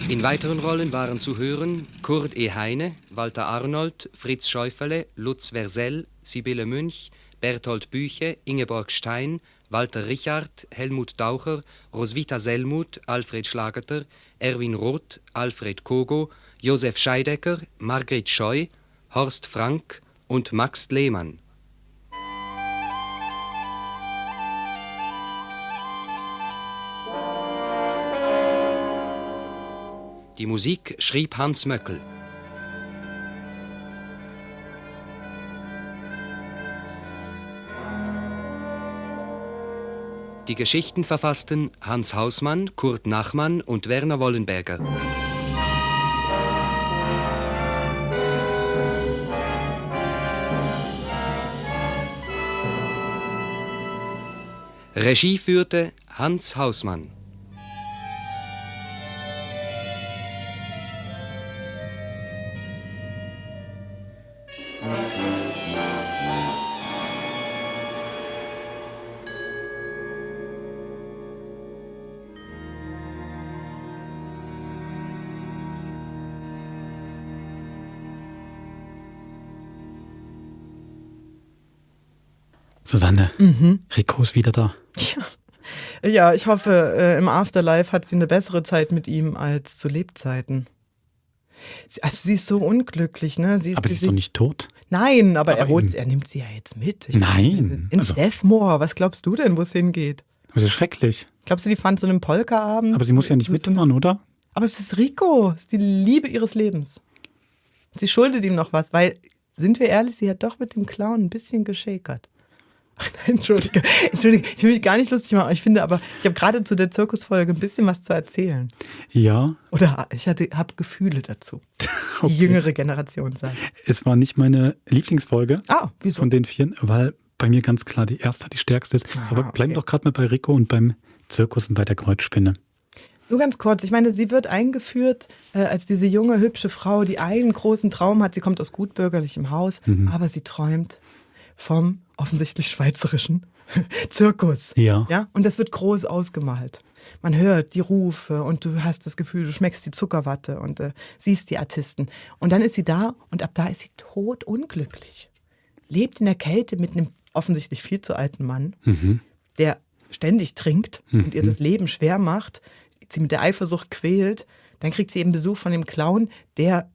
In weiteren Rollen waren zu hören Kurt E. Heine, Walter Arnold, Fritz Schäufele, Lutz Versell, Sibylle Münch, Berthold Büche, Ingeborg Stein, Walter Richard, Helmut Taucher, Roswitha Sellmuth, Alfred Schlageter, Erwin Roth, Alfred Kogo, Josef Scheidecker, Margret Scheu, Horst Frank und Max Lehmann. Die Musik schrieb Hans Möckel. Die Geschichten verfassten Hans Hausmann, Kurt Nachmann und Werner Wollenberger. Regie führte Hans Hausmann. Susanne, Rico ist wieder da. Ja, ich hoffe, im Afterlife hat sie eine bessere Zeit mit ihm als zu Lebzeiten. Sie ist so unglücklich, ne? Aber sie ist doch nicht tot. Nein, aber er nimmt sie ja jetzt mit. Nein. Ins Deathmoor. Was glaubst du denn, wo es hingeht? Das ist schrecklich. Glaubst du, die fahren zu einem Polkaabend? Aber sie muss ja nicht mitfahren, oder? Aber es ist Rico. Es ist die Liebe ihres Lebens. Sie schuldet ihm noch was, weil, sind wir ehrlich, sie hat doch mit dem Clown ein bisschen geschäkert. Entschuldige, ich will mich gar nicht lustig machen. Ich finde aber, ich habe gerade zu der Zirkusfolge ein bisschen was zu erzählen. Ja. Oder ich habe Gefühle dazu. Die jüngere Generation sagt. Es war nicht meine Lieblingsfolge wieso? von den 4, weil bei mir ganz klar die erste die stärkste ist. Aber bleiben doch gerade mal bei Rico und beim Zirkus und bei der Kreuzspinne. Nur ganz kurz, ich meine, sie wird eingeführt als diese junge, hübsche Frau, die einen großen Traum hat. Sie kommt aus gutbürgerlichem Haus, aber sie träumt vom offensichtlich schweizerischen Zirkus. Ja. Und das wird groß ausgemalt. Man hört die Rufe und du hast das Gefühl, du schmeckst die Zuckerwatte und siehst die Artisten. Und dann ist sie da und ab da ist sie todunglücklich. Lebt in der Kälte mit einem offensichtlich viel zu alten Mann, der ständig trinkt und ihr das Leben schwer macht, sie mit der Eifersucht quält. Dann kriegt sie eben Besuch von dem Clown, der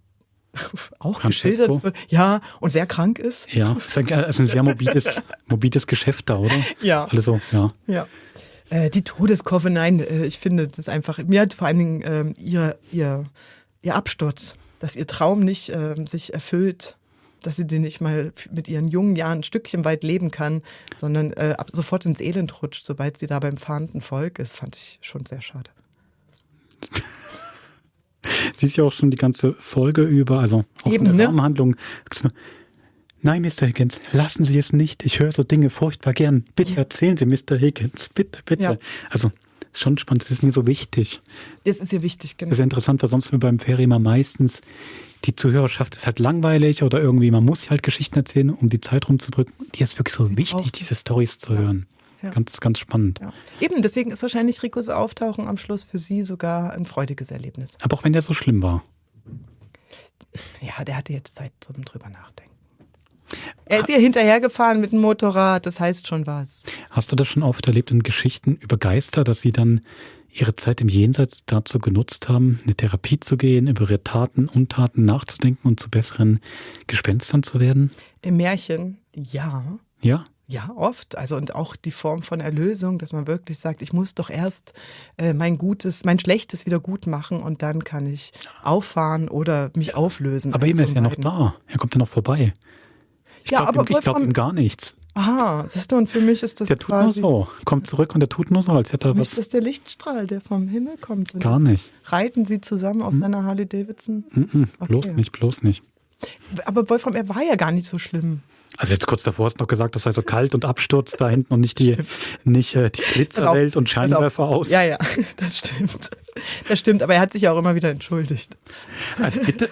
auch geschildert wird, und sehr krank ist. Ja, ist ein sehr morbides Geschäft da, oder? Ja. Also, ja. Die Todeskurve, nein, ich finde das einfach, mir hat vor allen Dingen ihr Absturz, dass ihr Traum nicht sich erfüllt, dass sie den nicht mal mit ihren jungen Jahren ein Stückchen weit leben kann, sondern sofort ins Elend rutscht, sobald sie da beim fahrenden Volk ist, fand ich schon sehr schade. Sie ist ja auch schon die ganze Folge über, also auch in der Rahmenhandlung. Nein, Mr. Higgins, lassen Sie es nicht. Ich höre so Dinge furchtbar gern. Bitte erzählen Sie, Mr. Higgins. Bitte, bitte. Ja. Also, schon spannend. Das ist mir so wichtig. Das ist ja wichtig, genau. Das ist ja interessant, weil sonst beim Ferry immer meistens die Zuhörerschaft ist halt langweilig oder irgendwie, man muss halt Geschichten erzählen, um die Zeit rumzudrücken. Die ist wirklich so wichtig, diese Storys zu hören. Ja. Ganz, ganz spannend. Ja. Eben, deswegen ist wahrscheinlich Ricos Auftauchen am Schluss für sie sogar ein freudiges Erlebnis. Aber auch wenn der so schlimm war. Ja, der hatte jetzt Zeit zum drüber nachdenken. Er ist ihr hinterhergefahren mit dem Motorrad, das heißt schon was. Hast du das schon oft erlebt in Geschichten über Geister, dass sie dann ihre Zeit im Jenseits dazu genutzt haben, eine Therapie zu gehen, über ihre Taten, Untaten nachzudenken und zu besseren Gespenstern zu werden? Im Märchen, ja. Ja? Ja, oft. Also und auch die Form von Erlösung, dass man wirklich sagt, ich muss doch erst mein Schlechtes wieder gut machen und dann kann ich auffahren oder mich auflösen. Aber eben ist ja noch da. Er kommt ja noch vorbei. Ich glaube ihm gar nichts. Aha, siehst du, und für mich ist das der tut nur so, kommt zurück und der tut nur so, als hätte er was. Ist das der Lichtstrahl, der vom Himmel kommt? Und gar nicht. Reiten sie zusammen auf seiner Harley Davidson? Okay. Bloß nicht. Aber Wolfram, er war ja gar nicht so schlimm. Also jetzt kurz davor hast du noch gesagt, das sei so kalt und abstürzt da hinten und nicht die Glitzerwelt und Scheinwerfer aus. Ja, das stimmt. Das stimmt, aber er hat sich ja auch immer wieder entschuldigt. Also bitte.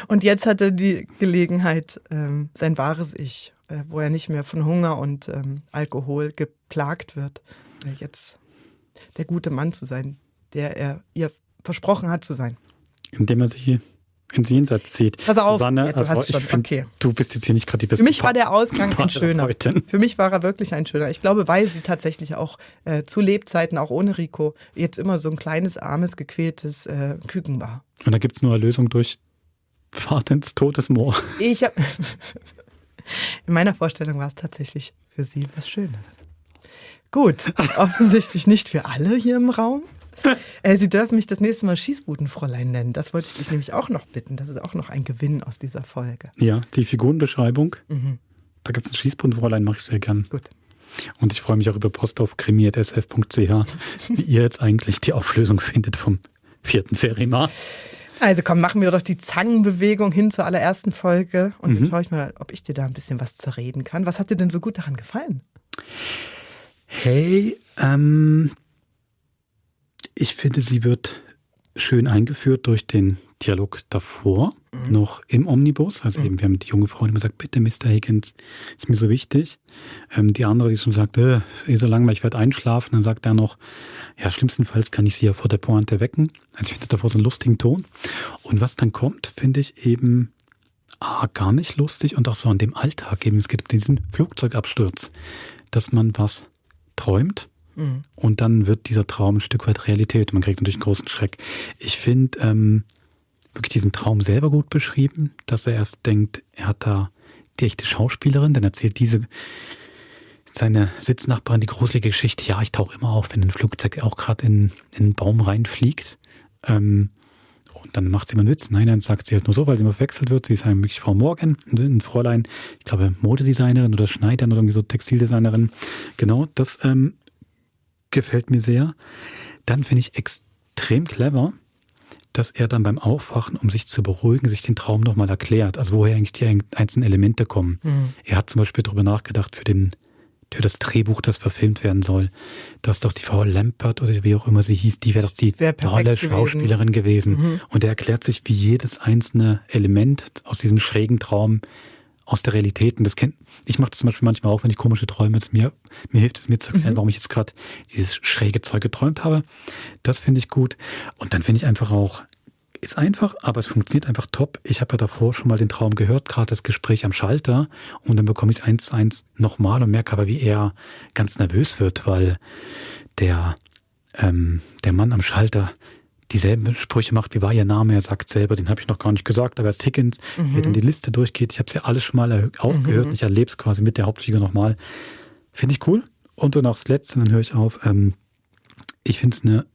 Und jetzt hat er die Gelegenheit, sein wahres Ich, wo er nicht mehr von Hunger und Alkohol geplagt wird, jetzt der gute Mann zu sein, der er ihr versprochen hat zu sein. Indem er sich ins Jenseits zieht. Pass auf, Susanne, du bist jetzt hier nicht gerade die beste. Für mich war der Ausgang ein schöner. Für mich war er wirklich ein schöner. Ich glaube, weil sie tatsächlich auch zu Lebzeiten, auch ohne Rico, jetzt immer so ein kleines, armes, gequältes Küken war. Und da gibt es nur Erlösung durch Fahrt ins Todesmoor. In meiner Vorstellung war es tatsächlich für sie was Schönes. Gut, offensichtlich nicht für alle hier im Raum. Sie dürfen mich das nächste Mal Schießbudenfräulein nennen. Das wollte ich dich nämlich auch noch bitten. Das ist auch noch ein Gewinn aus dieser Folge. Ja, die Figurenbeschreibung. Da gibt es ein Schießbudenfräulein, mache ich sehr gern. Gut. Und ich freue mich auch über Post auf krimi@sf.ch, wie ihr jetzt eigentlich die Auflösung findet vom 4. Ferima. Also komm, machen wir doch die Zangenbewegung hin zur allerersten Folge. Und dann schaue ich mal, ob ich dir da ein bisschen was zerreden kann. Was hat dir denn so gut daran gefallen? Hey, ich finde, sie wird schön eingeführt durch den Dialog davor, noch im Omnibus. Also eben, wir haben die junge Frau, die immer sagt, bitte Mr. Higgins, ist mir so wichtig. Die andere, die schon sagt, ist so langweilig, ich werde einschlafen. Dann sagt er noch, ja, schlimmstenfalls kann ich sie ja vor der Pointe wecken. Also ich finde davor so einen lustigen Ton. Und was dann kommt, finde ich eben gar nicht lustig und auch so an dem Alltag eben. Es geht um diesen Flugzeugabsturz, dass man was träumt. Und dann wird dieser Traum ein Stück weit Realität. Man kriegt natürlich einen großen Schreck. Ich finde wirklich diesen Traum selber gut beschrieben, dass er erst denkt, er hat da die echte Schauspielerin, dann erzählt seine Sitznachbarin die gruselige Geschichte. Ja, ich tauche immer auf, wenn ein Flugzeug auch gerade in einen Baum reinfliegt. Und Und dann macht sie mal einen Witz. Nein, dann sagt sie halt nur so, weil sie immer verwechselt wird. Sie ist eigentlich Frau Morgan, ein Fräulein, ich glaube Modedesignerin oder Schneiderin oder irgendwie so Textildesignerin. Genau, das gefällt mir sehr. Dann finde ich extrem clever, dass er dann beim Aufwachen, um sich zu beruhigen, sich den Traum nochmal erklärt. Also woher eigentlich die einzelnen Elemente kommen. Mhm. Er hat zum Beispiel darüber nachgedacht für das Drehbuch, das verfilmt werden soll, dass doch die Frau Lampert oder wie auch immer sie hieß, die wäre doch die tolle Schauspielerin gewesen. Mhm. Und er erklärt sich, wie jedes einzelne Element aus diesem schrägen Traum aus der Realität. Und ich mache das zum Beispiel manchmal auch, wenn ich komische Träume, mir hilft es mir zu erklären, warum ich jetzt gerade dieses schräge Zeug geträumt habe. Das finde ich gut. Und dann finde ich einfach auch, ist einfach, aber es funktioniert einfach top. Ich habe ja davor schon mal den Traum gehört, gerade das Gespräch am Schalter, und dann bekomme ich es 1:1 nochmal und merke aber, wie er ganz nervös wird, weil der Mann am Schalter dieselben Sprüche macht, wie war ihr Name, er sagt selber, den habe ich noch gar nicht gesagt, aber er ist Higgins, wie er dann die Liste durchgeht. Ich habe es ja alles schon mal auch gehört, ich erlebe es quasi mit der Hauptfigur nochmal. Finde ich cool. Und dann auch das Letzte, dann höre ich auf. Ich finde es eine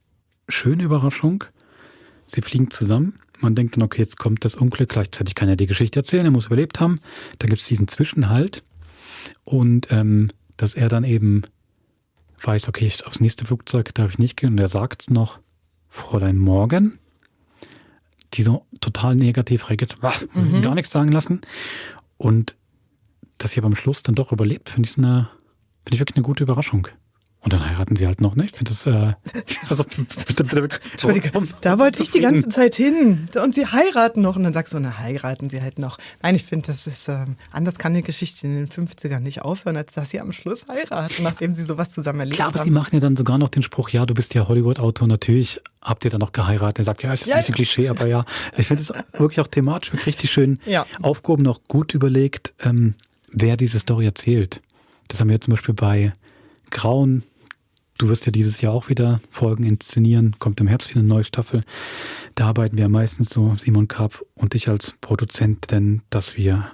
schöne Überraschung. Sie fliegen zusammen. Man denkt dann, okay, jetzt kommt das Unglück. Gleichzeitig kann er die Geschichte erzählen, er muss überlebt haben. Da gibt es diesen Zwischenhalt. Und dass er dann eben weiß, okay, aufs nächste Flugzeug darf ich nicht gehen. Und er sagt es noch, Fräulein Morgan, die so total negativ reagiert, gar nichts sagen lassen. Und dass sie aber am Schluss dann doch überlebt, finde ich wirklich eine gute Überraschung. Und dann heiraten sie halt noch, ne? Ich finde das, Entschuldige, da wollte ich die ganze Zeit hin. Und sie heiraten noch. Und dann sagst du, na, heiraten sie halt noch. Nein, ich finde, das ist, anders kann die Geschichte in den 50ern nicht aufhören, als dass sie am Schluss heiraten, nachdem sie sowas zusammen erlebt haben. Klar, aber sie machen ja dann sogar noch den Spruch, ja, du bist ja Hollywood-Autor, natürlich habt ihr dann noch geheiratet. Er sagt, ja, ist ein Klischee, aber ja. Ich finde es wirklich auch thematisch richtig schön aufgehoben, noch gut überlegt, wer diese Story erzählt. Das haben wir zum Beispiel bei Grauen. Du wirst ja dieses Jahr auch wieder Folgen inszenieren, kommt im Herbst wieder eine neue Staffel. Da arbeiten wir meistens so, Simon Karpf und ich als Produzent, denn dass wir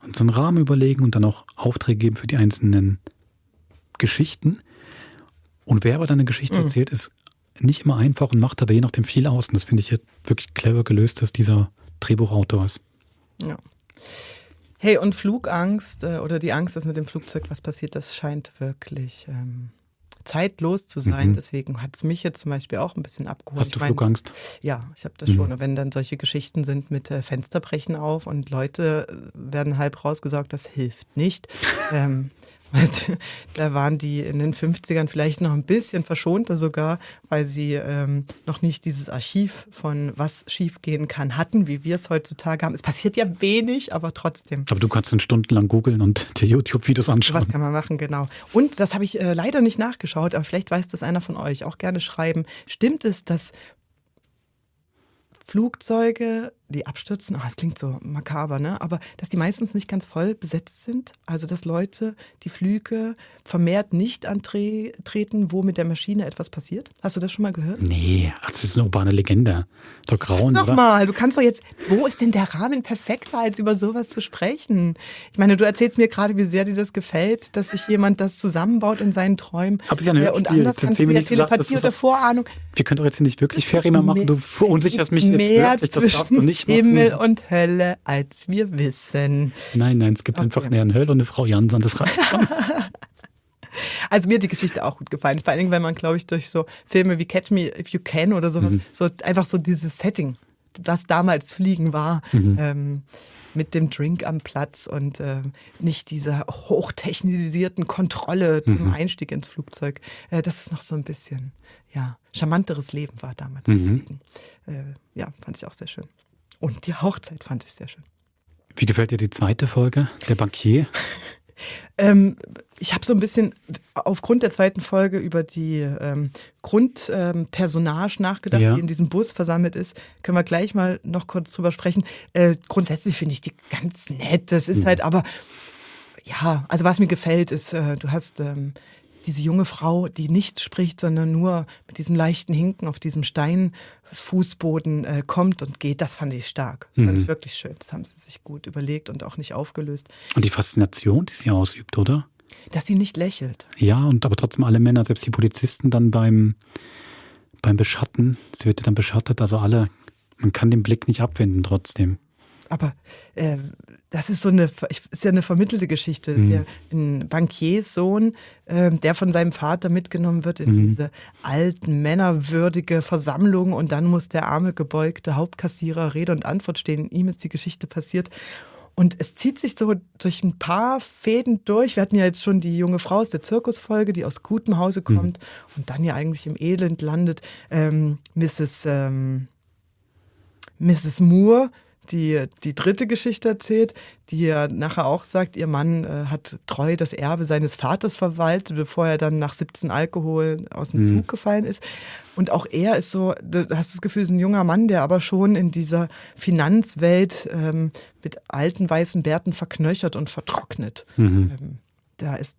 uns einen Rahmen überlegen und dann auch Aufträge geben für die einzelnen Geschichten. Und wer aber dann eine Geschichte erzählt, ist nicht immer einfach und macht aber je nachdem viel aus. Und das finde ich jetzt wirklich clever gelöst, dass dieser Drehbuchautor ist. Ja. Hey, und Flugangst oder die Angst, dass mit dem Flugzeug was passiert, das scheint wirklich zeitlos zu sein. Deswegen hat es mich jetzt zum Beispiel auch ein bisschen abgeholt. Hast du Flugangst? Ja, ich habe das schon. Und wenn dann solche Geschichten sind mit Fenster brechen auf und Leute werden halb rausgesaugt, das hilft nicht. Da waren die in den 50ern vielleicht noch ein bisschen verschonter sogar, weil sie noch nicht dieses Archiv von was schiefgehen kann hatten, wie wir es heutzutage haben. Es passiert ja wenig, aber trotzdem. Aber du kannst dann stundenlang googeln und dir YouTube-Videos anschauen. Was kann man machen, genau. Und das habe ich leider nicht nachgeschaut, aber vielleicht weiß das einer von euch. Auch gerne schreiben. Stimmt es, dass Flugzeuge, die abstürzen, das klingt so makaber, ne? Aber dass die meistens nicht ganz voll besetzt sind, also dass Leute die Flüge vermehrt nicht antreten, wo mit der Maschine etwas passiert? Hast du das schon mal gehört? Nee, das ist eine urbane Legende. Doch grauen, oder? Nochmal, du kannst doch jetzt, wo ist denn der Rahmen perfekter, als über sowas zu sprechen? Ich meine, du erzählst mir gerade, wie sehr dir das gefällt, dass sich jemand das zusammenbaut in seinen Träumen. Aber ist ja eine und anders kannst du ja Telepathie oder Vorahnung. Wir können doch jetzt nicht wirklich Ferien machen. Du verunsicherst mich jetzt wirklich, das darfst du nicht machen. Himmel und Hölle, als wir wissen. Nein, es gibt einfach eine Hölle und eine Frau Jansson, das reicht schon. Also mir hat die Geschichte auch gut gefallen. Vor allen Dingen, wenn man, glaube ich, durch so Filme wie Catch Me If You Can oder sowas, so einfach so dieses Setting, was damals Fliegen war, mit dem Drink am Platz und nicht dieser hochtechnisierten Kontrolle zum Einstieg ins Flugzeug. Das ist noch so ein bisschen, charmanteres Leben war damals. Fand ich auch sehr schön. Und die Hochzeit fand ich sehr schön. Wie gefällt dir die zweite Folge, der Bankier? Ich habe so ein bisschen aufgrund der zweiten Folge über die Grundpersonage nachgedacht, die in diesem Bus versammelt ist. Können wir gleich mal noch kurz drüber sprechen. Grundsätzlich finde ich die ganz nett. Das ist halt aber, also was mir gefällt ist, du hast diese junge Frau, die nicht spricht, sondern nur mit diesem leichten Hinken auf diesem Steinfußboden kommt und geht. Das fand ich stark. Das fand ich wirklich schön. Das haben sie sich gut überlegt und auch nicht aufgelöst. Und die Faszination, die sie ausübt, oder? Dass sie nicht lächelt. Ja, und aber trotzdem alle Männer, selbst die Polizisten dann beim Beschatten, sie wird ja dann beschattet, also alle Man kann den Blick nicht abwenden trotzdem. Aber das ist ist ja eine vermittelte Geschichte. Das ist ja ein Bankierssohn, der von seinem Vater mitgenommen wird in diese alten, männerwürdige Versammlung und dann muss der arme, gebeugte Hauptkassierer Rede und Antwort stehen. Ihm ist die Geschichte passiert. Und es zieht sich so durch ein paar Fäden durch. Wir hatten ja jetzt schon die junge Frau aus der Zirkusfolge, die aus gutem Hause kommt und dann ja eigentlich im Elend landet. Mrs. Moore, die dritte Geschichte erzählt, die ja nachher auch sagt, ihr Mann hat treu das Erbe seines Vaters verwaltet, bevor er dann nach 17 Alkohol aus dem Zug gefallen ist. Und auch er ist so, du hast das Gefühl, ist ein junger Mann, der aber schon in dieser Finanzwelt mit alten weißen Bärten verknöchert und vertrocknet. Da ist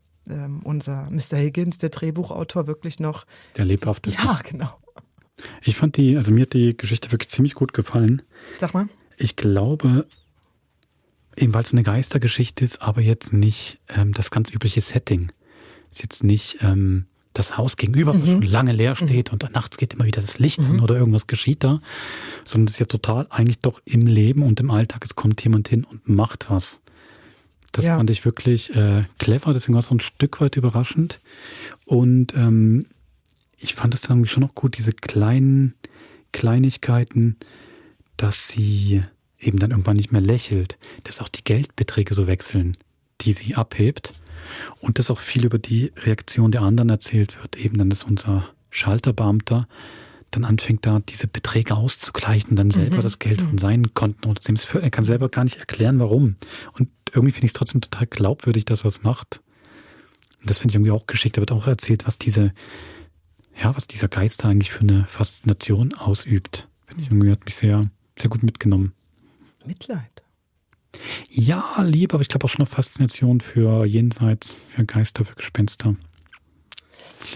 unser Mr. Higgins, der Drehbuchautor, wirklich noch... Der lebhafteste. Ja, genau. Ich fand mir hat die Geschichte wirklich ziemlich gut gefallen. Sag mal. Ich glaube, eben weil es eine Geistergeschichte ist, aber jetzt nicht das ganz übliche Setting. Ist jetzt nicht das Haus gegenüber, was schon lange leer steht und nachts geht immer wieder das Licht an oder irgendwas geschieht da, sondern es ist ja total eigentlich doch im Leben und im Alltag, es kommt jemand hin und macht was. Das fand ich wirklich clever, deswegen war es so ein Stück weit überraschend und ich fand es dann irgendwie schon noch gut, diese Kleinigkeiten, dass sie eben dann irgendwann nicht mehr lächelt, dass auch die Geldbeträge so wechseln, die sie abhebt und dass auch viel über die Reaktion der anderen erzählt wird, eben dann, dass unser Schalterbeamter dann anfängt, da diese Beträge auszugleichen, dann selber das Geld von seinen Konten runterzunehmen. Er kann selber gar nicht erklären, warum. Und irgendwie finde ich es trotzdem total glaubwürdig, dass er es macht. Und das finde ich irgendwie auch geschickt. Da wird auch erzählt, was dieser Geist eigentlich für eine Faszination ausübt. Finde ich irgendwie, hat mich sehr, sehr gut mitgenommen. Mitleid. Ja, Liebe, aber ich glaube auch schon eine Faszination für Jenseits, für Geister, für Gespenster.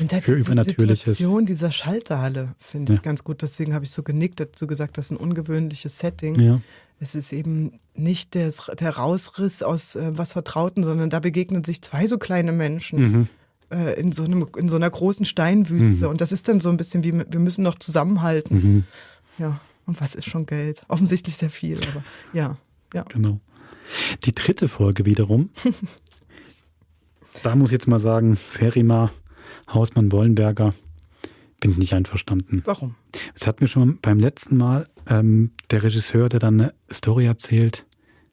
Und für Übernatürliches. Die Situation dieser Schalterhalle finde ich ganz gut. Deswegen habe ich so genickt, dazu gesagt, das ist ein ungewöhnliches Setting. Ja. Es ist eben nicht der Rausriss aus was Vertrauten, sondern da begegnen sich zwei so kleine Menschen. In so einer großen Steinwüste. Und das ist dann so ein bisschen wie, wir müssen noch zusammenhalten. Ja, und was ist schon Geld? Offensichtlich sehr viel, aber ja. Genau. Die dritte Folge wiederum, da muss ich jetzt mal sagen, Ferima, Hausmann, Wollenberger, bin ich nicht einverstanden. Warum? Das hat mir schon beim letzten Mal der Regisseur, der dann eine Story erzählt.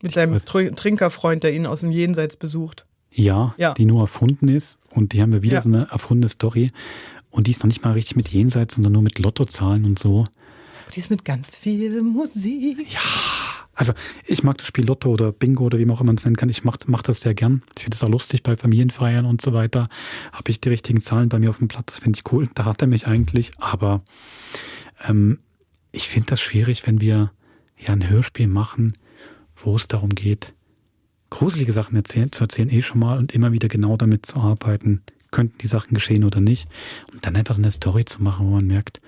Mit seinem Trinkerfreund, der ihn aus dem Jenseits besucht. Ja, die nur erfunden ist. Und die haben wir wieder so eine erfundene Story. Und die ist noch nicht mal richtig mit Jenseits, sondern nur mit Lottozahlen und so. Die ist mit ganz viel Musik. Ja, also ich mag das Spiel Lotto oder Bingo oder wie man auch immer es nennen kann. Ich mach das sehr gern. Ich finde es auch lustig bei Familienfeiern und so weiter. Habe ich die richtigen Zahlen bei mir auf dem Blatt. Das finde ich cool. Da hat er mich eigentlich. Aber ich finde das schwierig, wenn wir ein Hörspiel machen, wo es darum geht, gruselige Sachen zu erzählen schon mal und immer wieder genau damit zu arbeiten, könnten die Sachen geschehen oder nicht. Und dann einfach so eine Story zu machen, wo man merkt,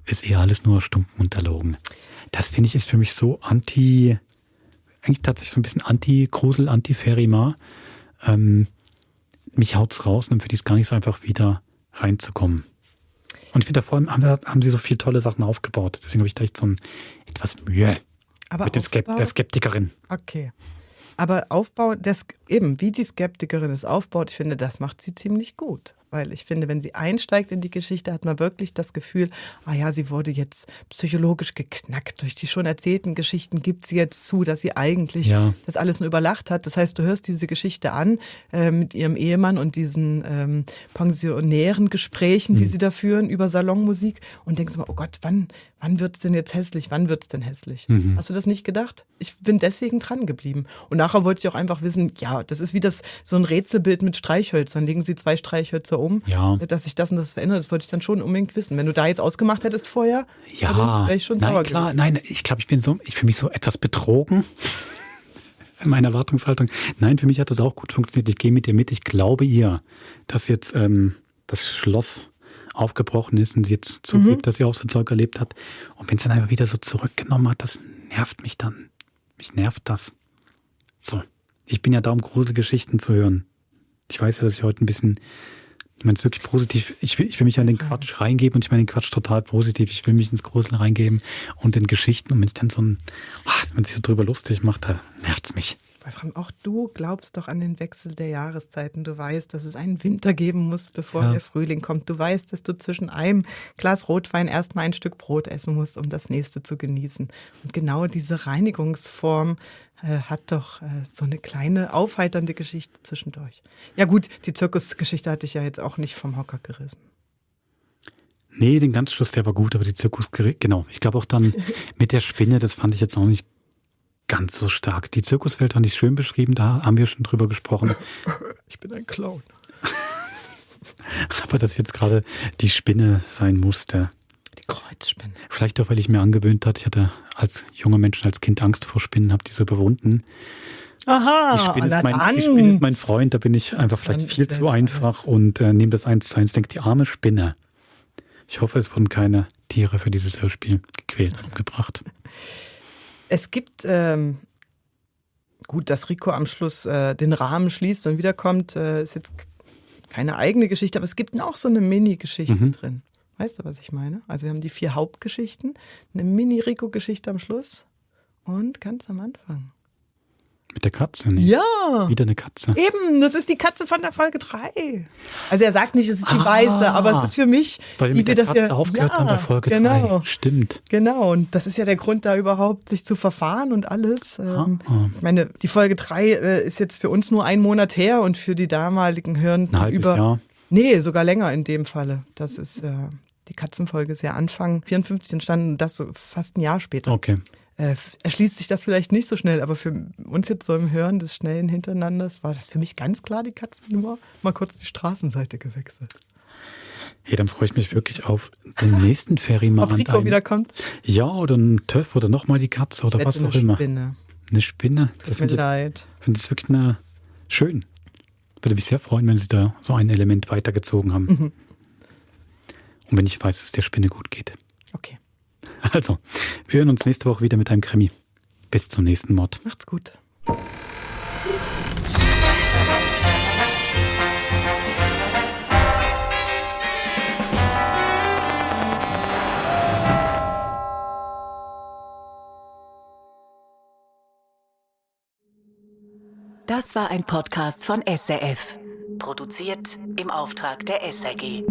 ist alles nur stumpen und erlogen. Das finde ich ist für mich so eigentlich tatsächlich so ein bisschen Anti-Grusel, Anti-Ferima. Mich haut's raus und dann finde ich es gar nicht so einfach wieder reinzukommen. Und ich finde, vor allem haben sie so viele tolle Sachen aufgebaut. Deswegen habe ich da echt so etwas Mühe mit der Skeptikerin. Okay. Aber Aufbau, wie die Skeptikerin es aufbaut, ich finde, das macht sie ziemlich gut. Weil ich finde, wenn sie einsteigt in die Geschichte, hat man wirklich das Gefühl, sie wurde jetzt psychologisch geknackt. Durch die schon erzählten Geschichten gibt sie jetzt zu, dass sie eigentlich das alles nur überlacht hat. Das heißt, du hörst diese Geschichte an mit ihrem Ehemann und diesen pensionären Gesprächen, die sie da führen über Salonmusik und denkst mal, oh Gott, wann wird es denn jetzt hässlich? Wann wird es denn hässlich? Hast du das nicht gedacht? Ich bin deswegen dran geblieben. Und nachher wollte ich auch einfach wissen, das ist wie so ein Rätselbild mit Streichhölzern. Legen sie 2 Streichhölzer dass sich das und das verändert, das wollte ich dann schon unbedingt wissen. Wenn du da jetzt ausgemacht hättest vorher, wäre ich schon sauer gewesen. Nein, ich glaube, ich fühle mich so etwas betrogen in meiner Erwartungshaltung. Nein, für mich hat das auch gut funktioniert. Ich gehe mit dir mit. Ich glaube ihr, dass jetzt das Schloss aufgebrochen ist und sie jetzt zugibt, dass sie auch so Zeug erlebt hat. Und wenn es dann einfach wieder so zurückgenommen hat, das nervt mich dann. Mich nervt das. So, ich bin ja da, um Gruselgeschichten zu hören. Ich weiß ja, dass ich heute ein bisschen Ich meine es wirklich positiv. Ich will mich an den Quatsch reingeben und ich meine den Quatsch total positiv. Ich will mich ins Gruseln reingeben und in Geschichten. Und wenn ich dann wenn man sich so drüber lustig macht, da nervt's mich. Auch du glaubst doch an den Wechsel der Jahreszeiten. Du weißt, dass es einen Winter geben muss, bevor der Frühling kommt. Du weißt, dass du zwischen einem Glas Rotwein erstmal ein Stück Brot essen musst, um das nächste zu genießen. Und genau diese Reinigungsform hat doch so eine kleine aufheiternde Geschichte zwischendurch. Ja gut, die Zirkusgeschichte hatte ich ja jetzt auch nicht vom Hocker gerissen. Nee, den ganz Schluss, der war gut, aber die genau. Ich glaube auch dann mit der Spinne, das fand ich jetzt noch nicht ganz so stark. Die Zirkuswelt fand ich schön beschrieben, da haben wir schon drüber gesprochen. Ich bin ein Clown. Aber dass jetzt gerade die Spinne sein musste. Die Kreuzspinne. Vielleicht auch, weil ich mir angewöhnt hatte, ich hatte als junger Mensch, als Kind Angst vor Spinnen, habe die so überwunden. Aha, die Spinne ist mein Freund, da bin ich einfach vielleicht viel zu einfach und nehme das 1:1, denke, die arme Spinne. Ich hoffe, es wurden keine Tiere für dieses Hörspiel gequält und umgebracht. Es gibt, gut, dass Rico am Schluss den Rahmen schließt und wiederkommt, ist jetzt keine eigene Geschichte, aber es gibt auch so eine Mini-Geschichte drin. Weißt du, was ich meine? Also wir haben die 4 Hauptgeschichten, eine Mini-Rico-Geschichte am Schluss und ganz am Anfang. Mit der Katze? Nee. Ja. Wieder eine Katze. Eben, das ist die Katze von der Folge 3. Also er sagt nicht, es ist die weiße, aber es ist für mich, weil wir mit der Katze aufgehört haben bei Folge 3. Stimmt. Genau, und das ist ja der Grund, da überhaupt sich zu verfahren und alles. Ich meine, die Folge 3 ist jetzt für uns nur 1 Monat her und für die damaligen Hörenden ein halbes Jahr. Nee, sogar länger in dem Falle. Das ist die Katzenfolge ist ja Anfang 54 entstanden, das so fast ein Jahr später. Okay. Erschließt sich das vielleicht nicht so schnell, aber für uns jetzt so im Hören des schnellen Hintereinanders war das für mich ganz klar die Katzennummer. Mal kurz die Straßenseite gewechselt. Hey, dann freue ich mich wirklich auf den nächsten Ferienmann. Ob Rico wiederkommt? Ja, oder ein Töff oder nochmal die Katze oder was auch immer. Eine Spinne. Tut mir leid. Ich finde das wirklich schön. Würde mich sehr freuen, wenn Sie da so ein Element weitergezogen haben. Mhm. Und wenn ich weiß, dass es der Spinne gut geht. Okay. Also, wir hören uns nächste Woche wieder mit einem Krimi. Bis zum nächsten Mord. Macht's gut. Das war ein Podcast von SRF. Produziert im Auftrag der SRG.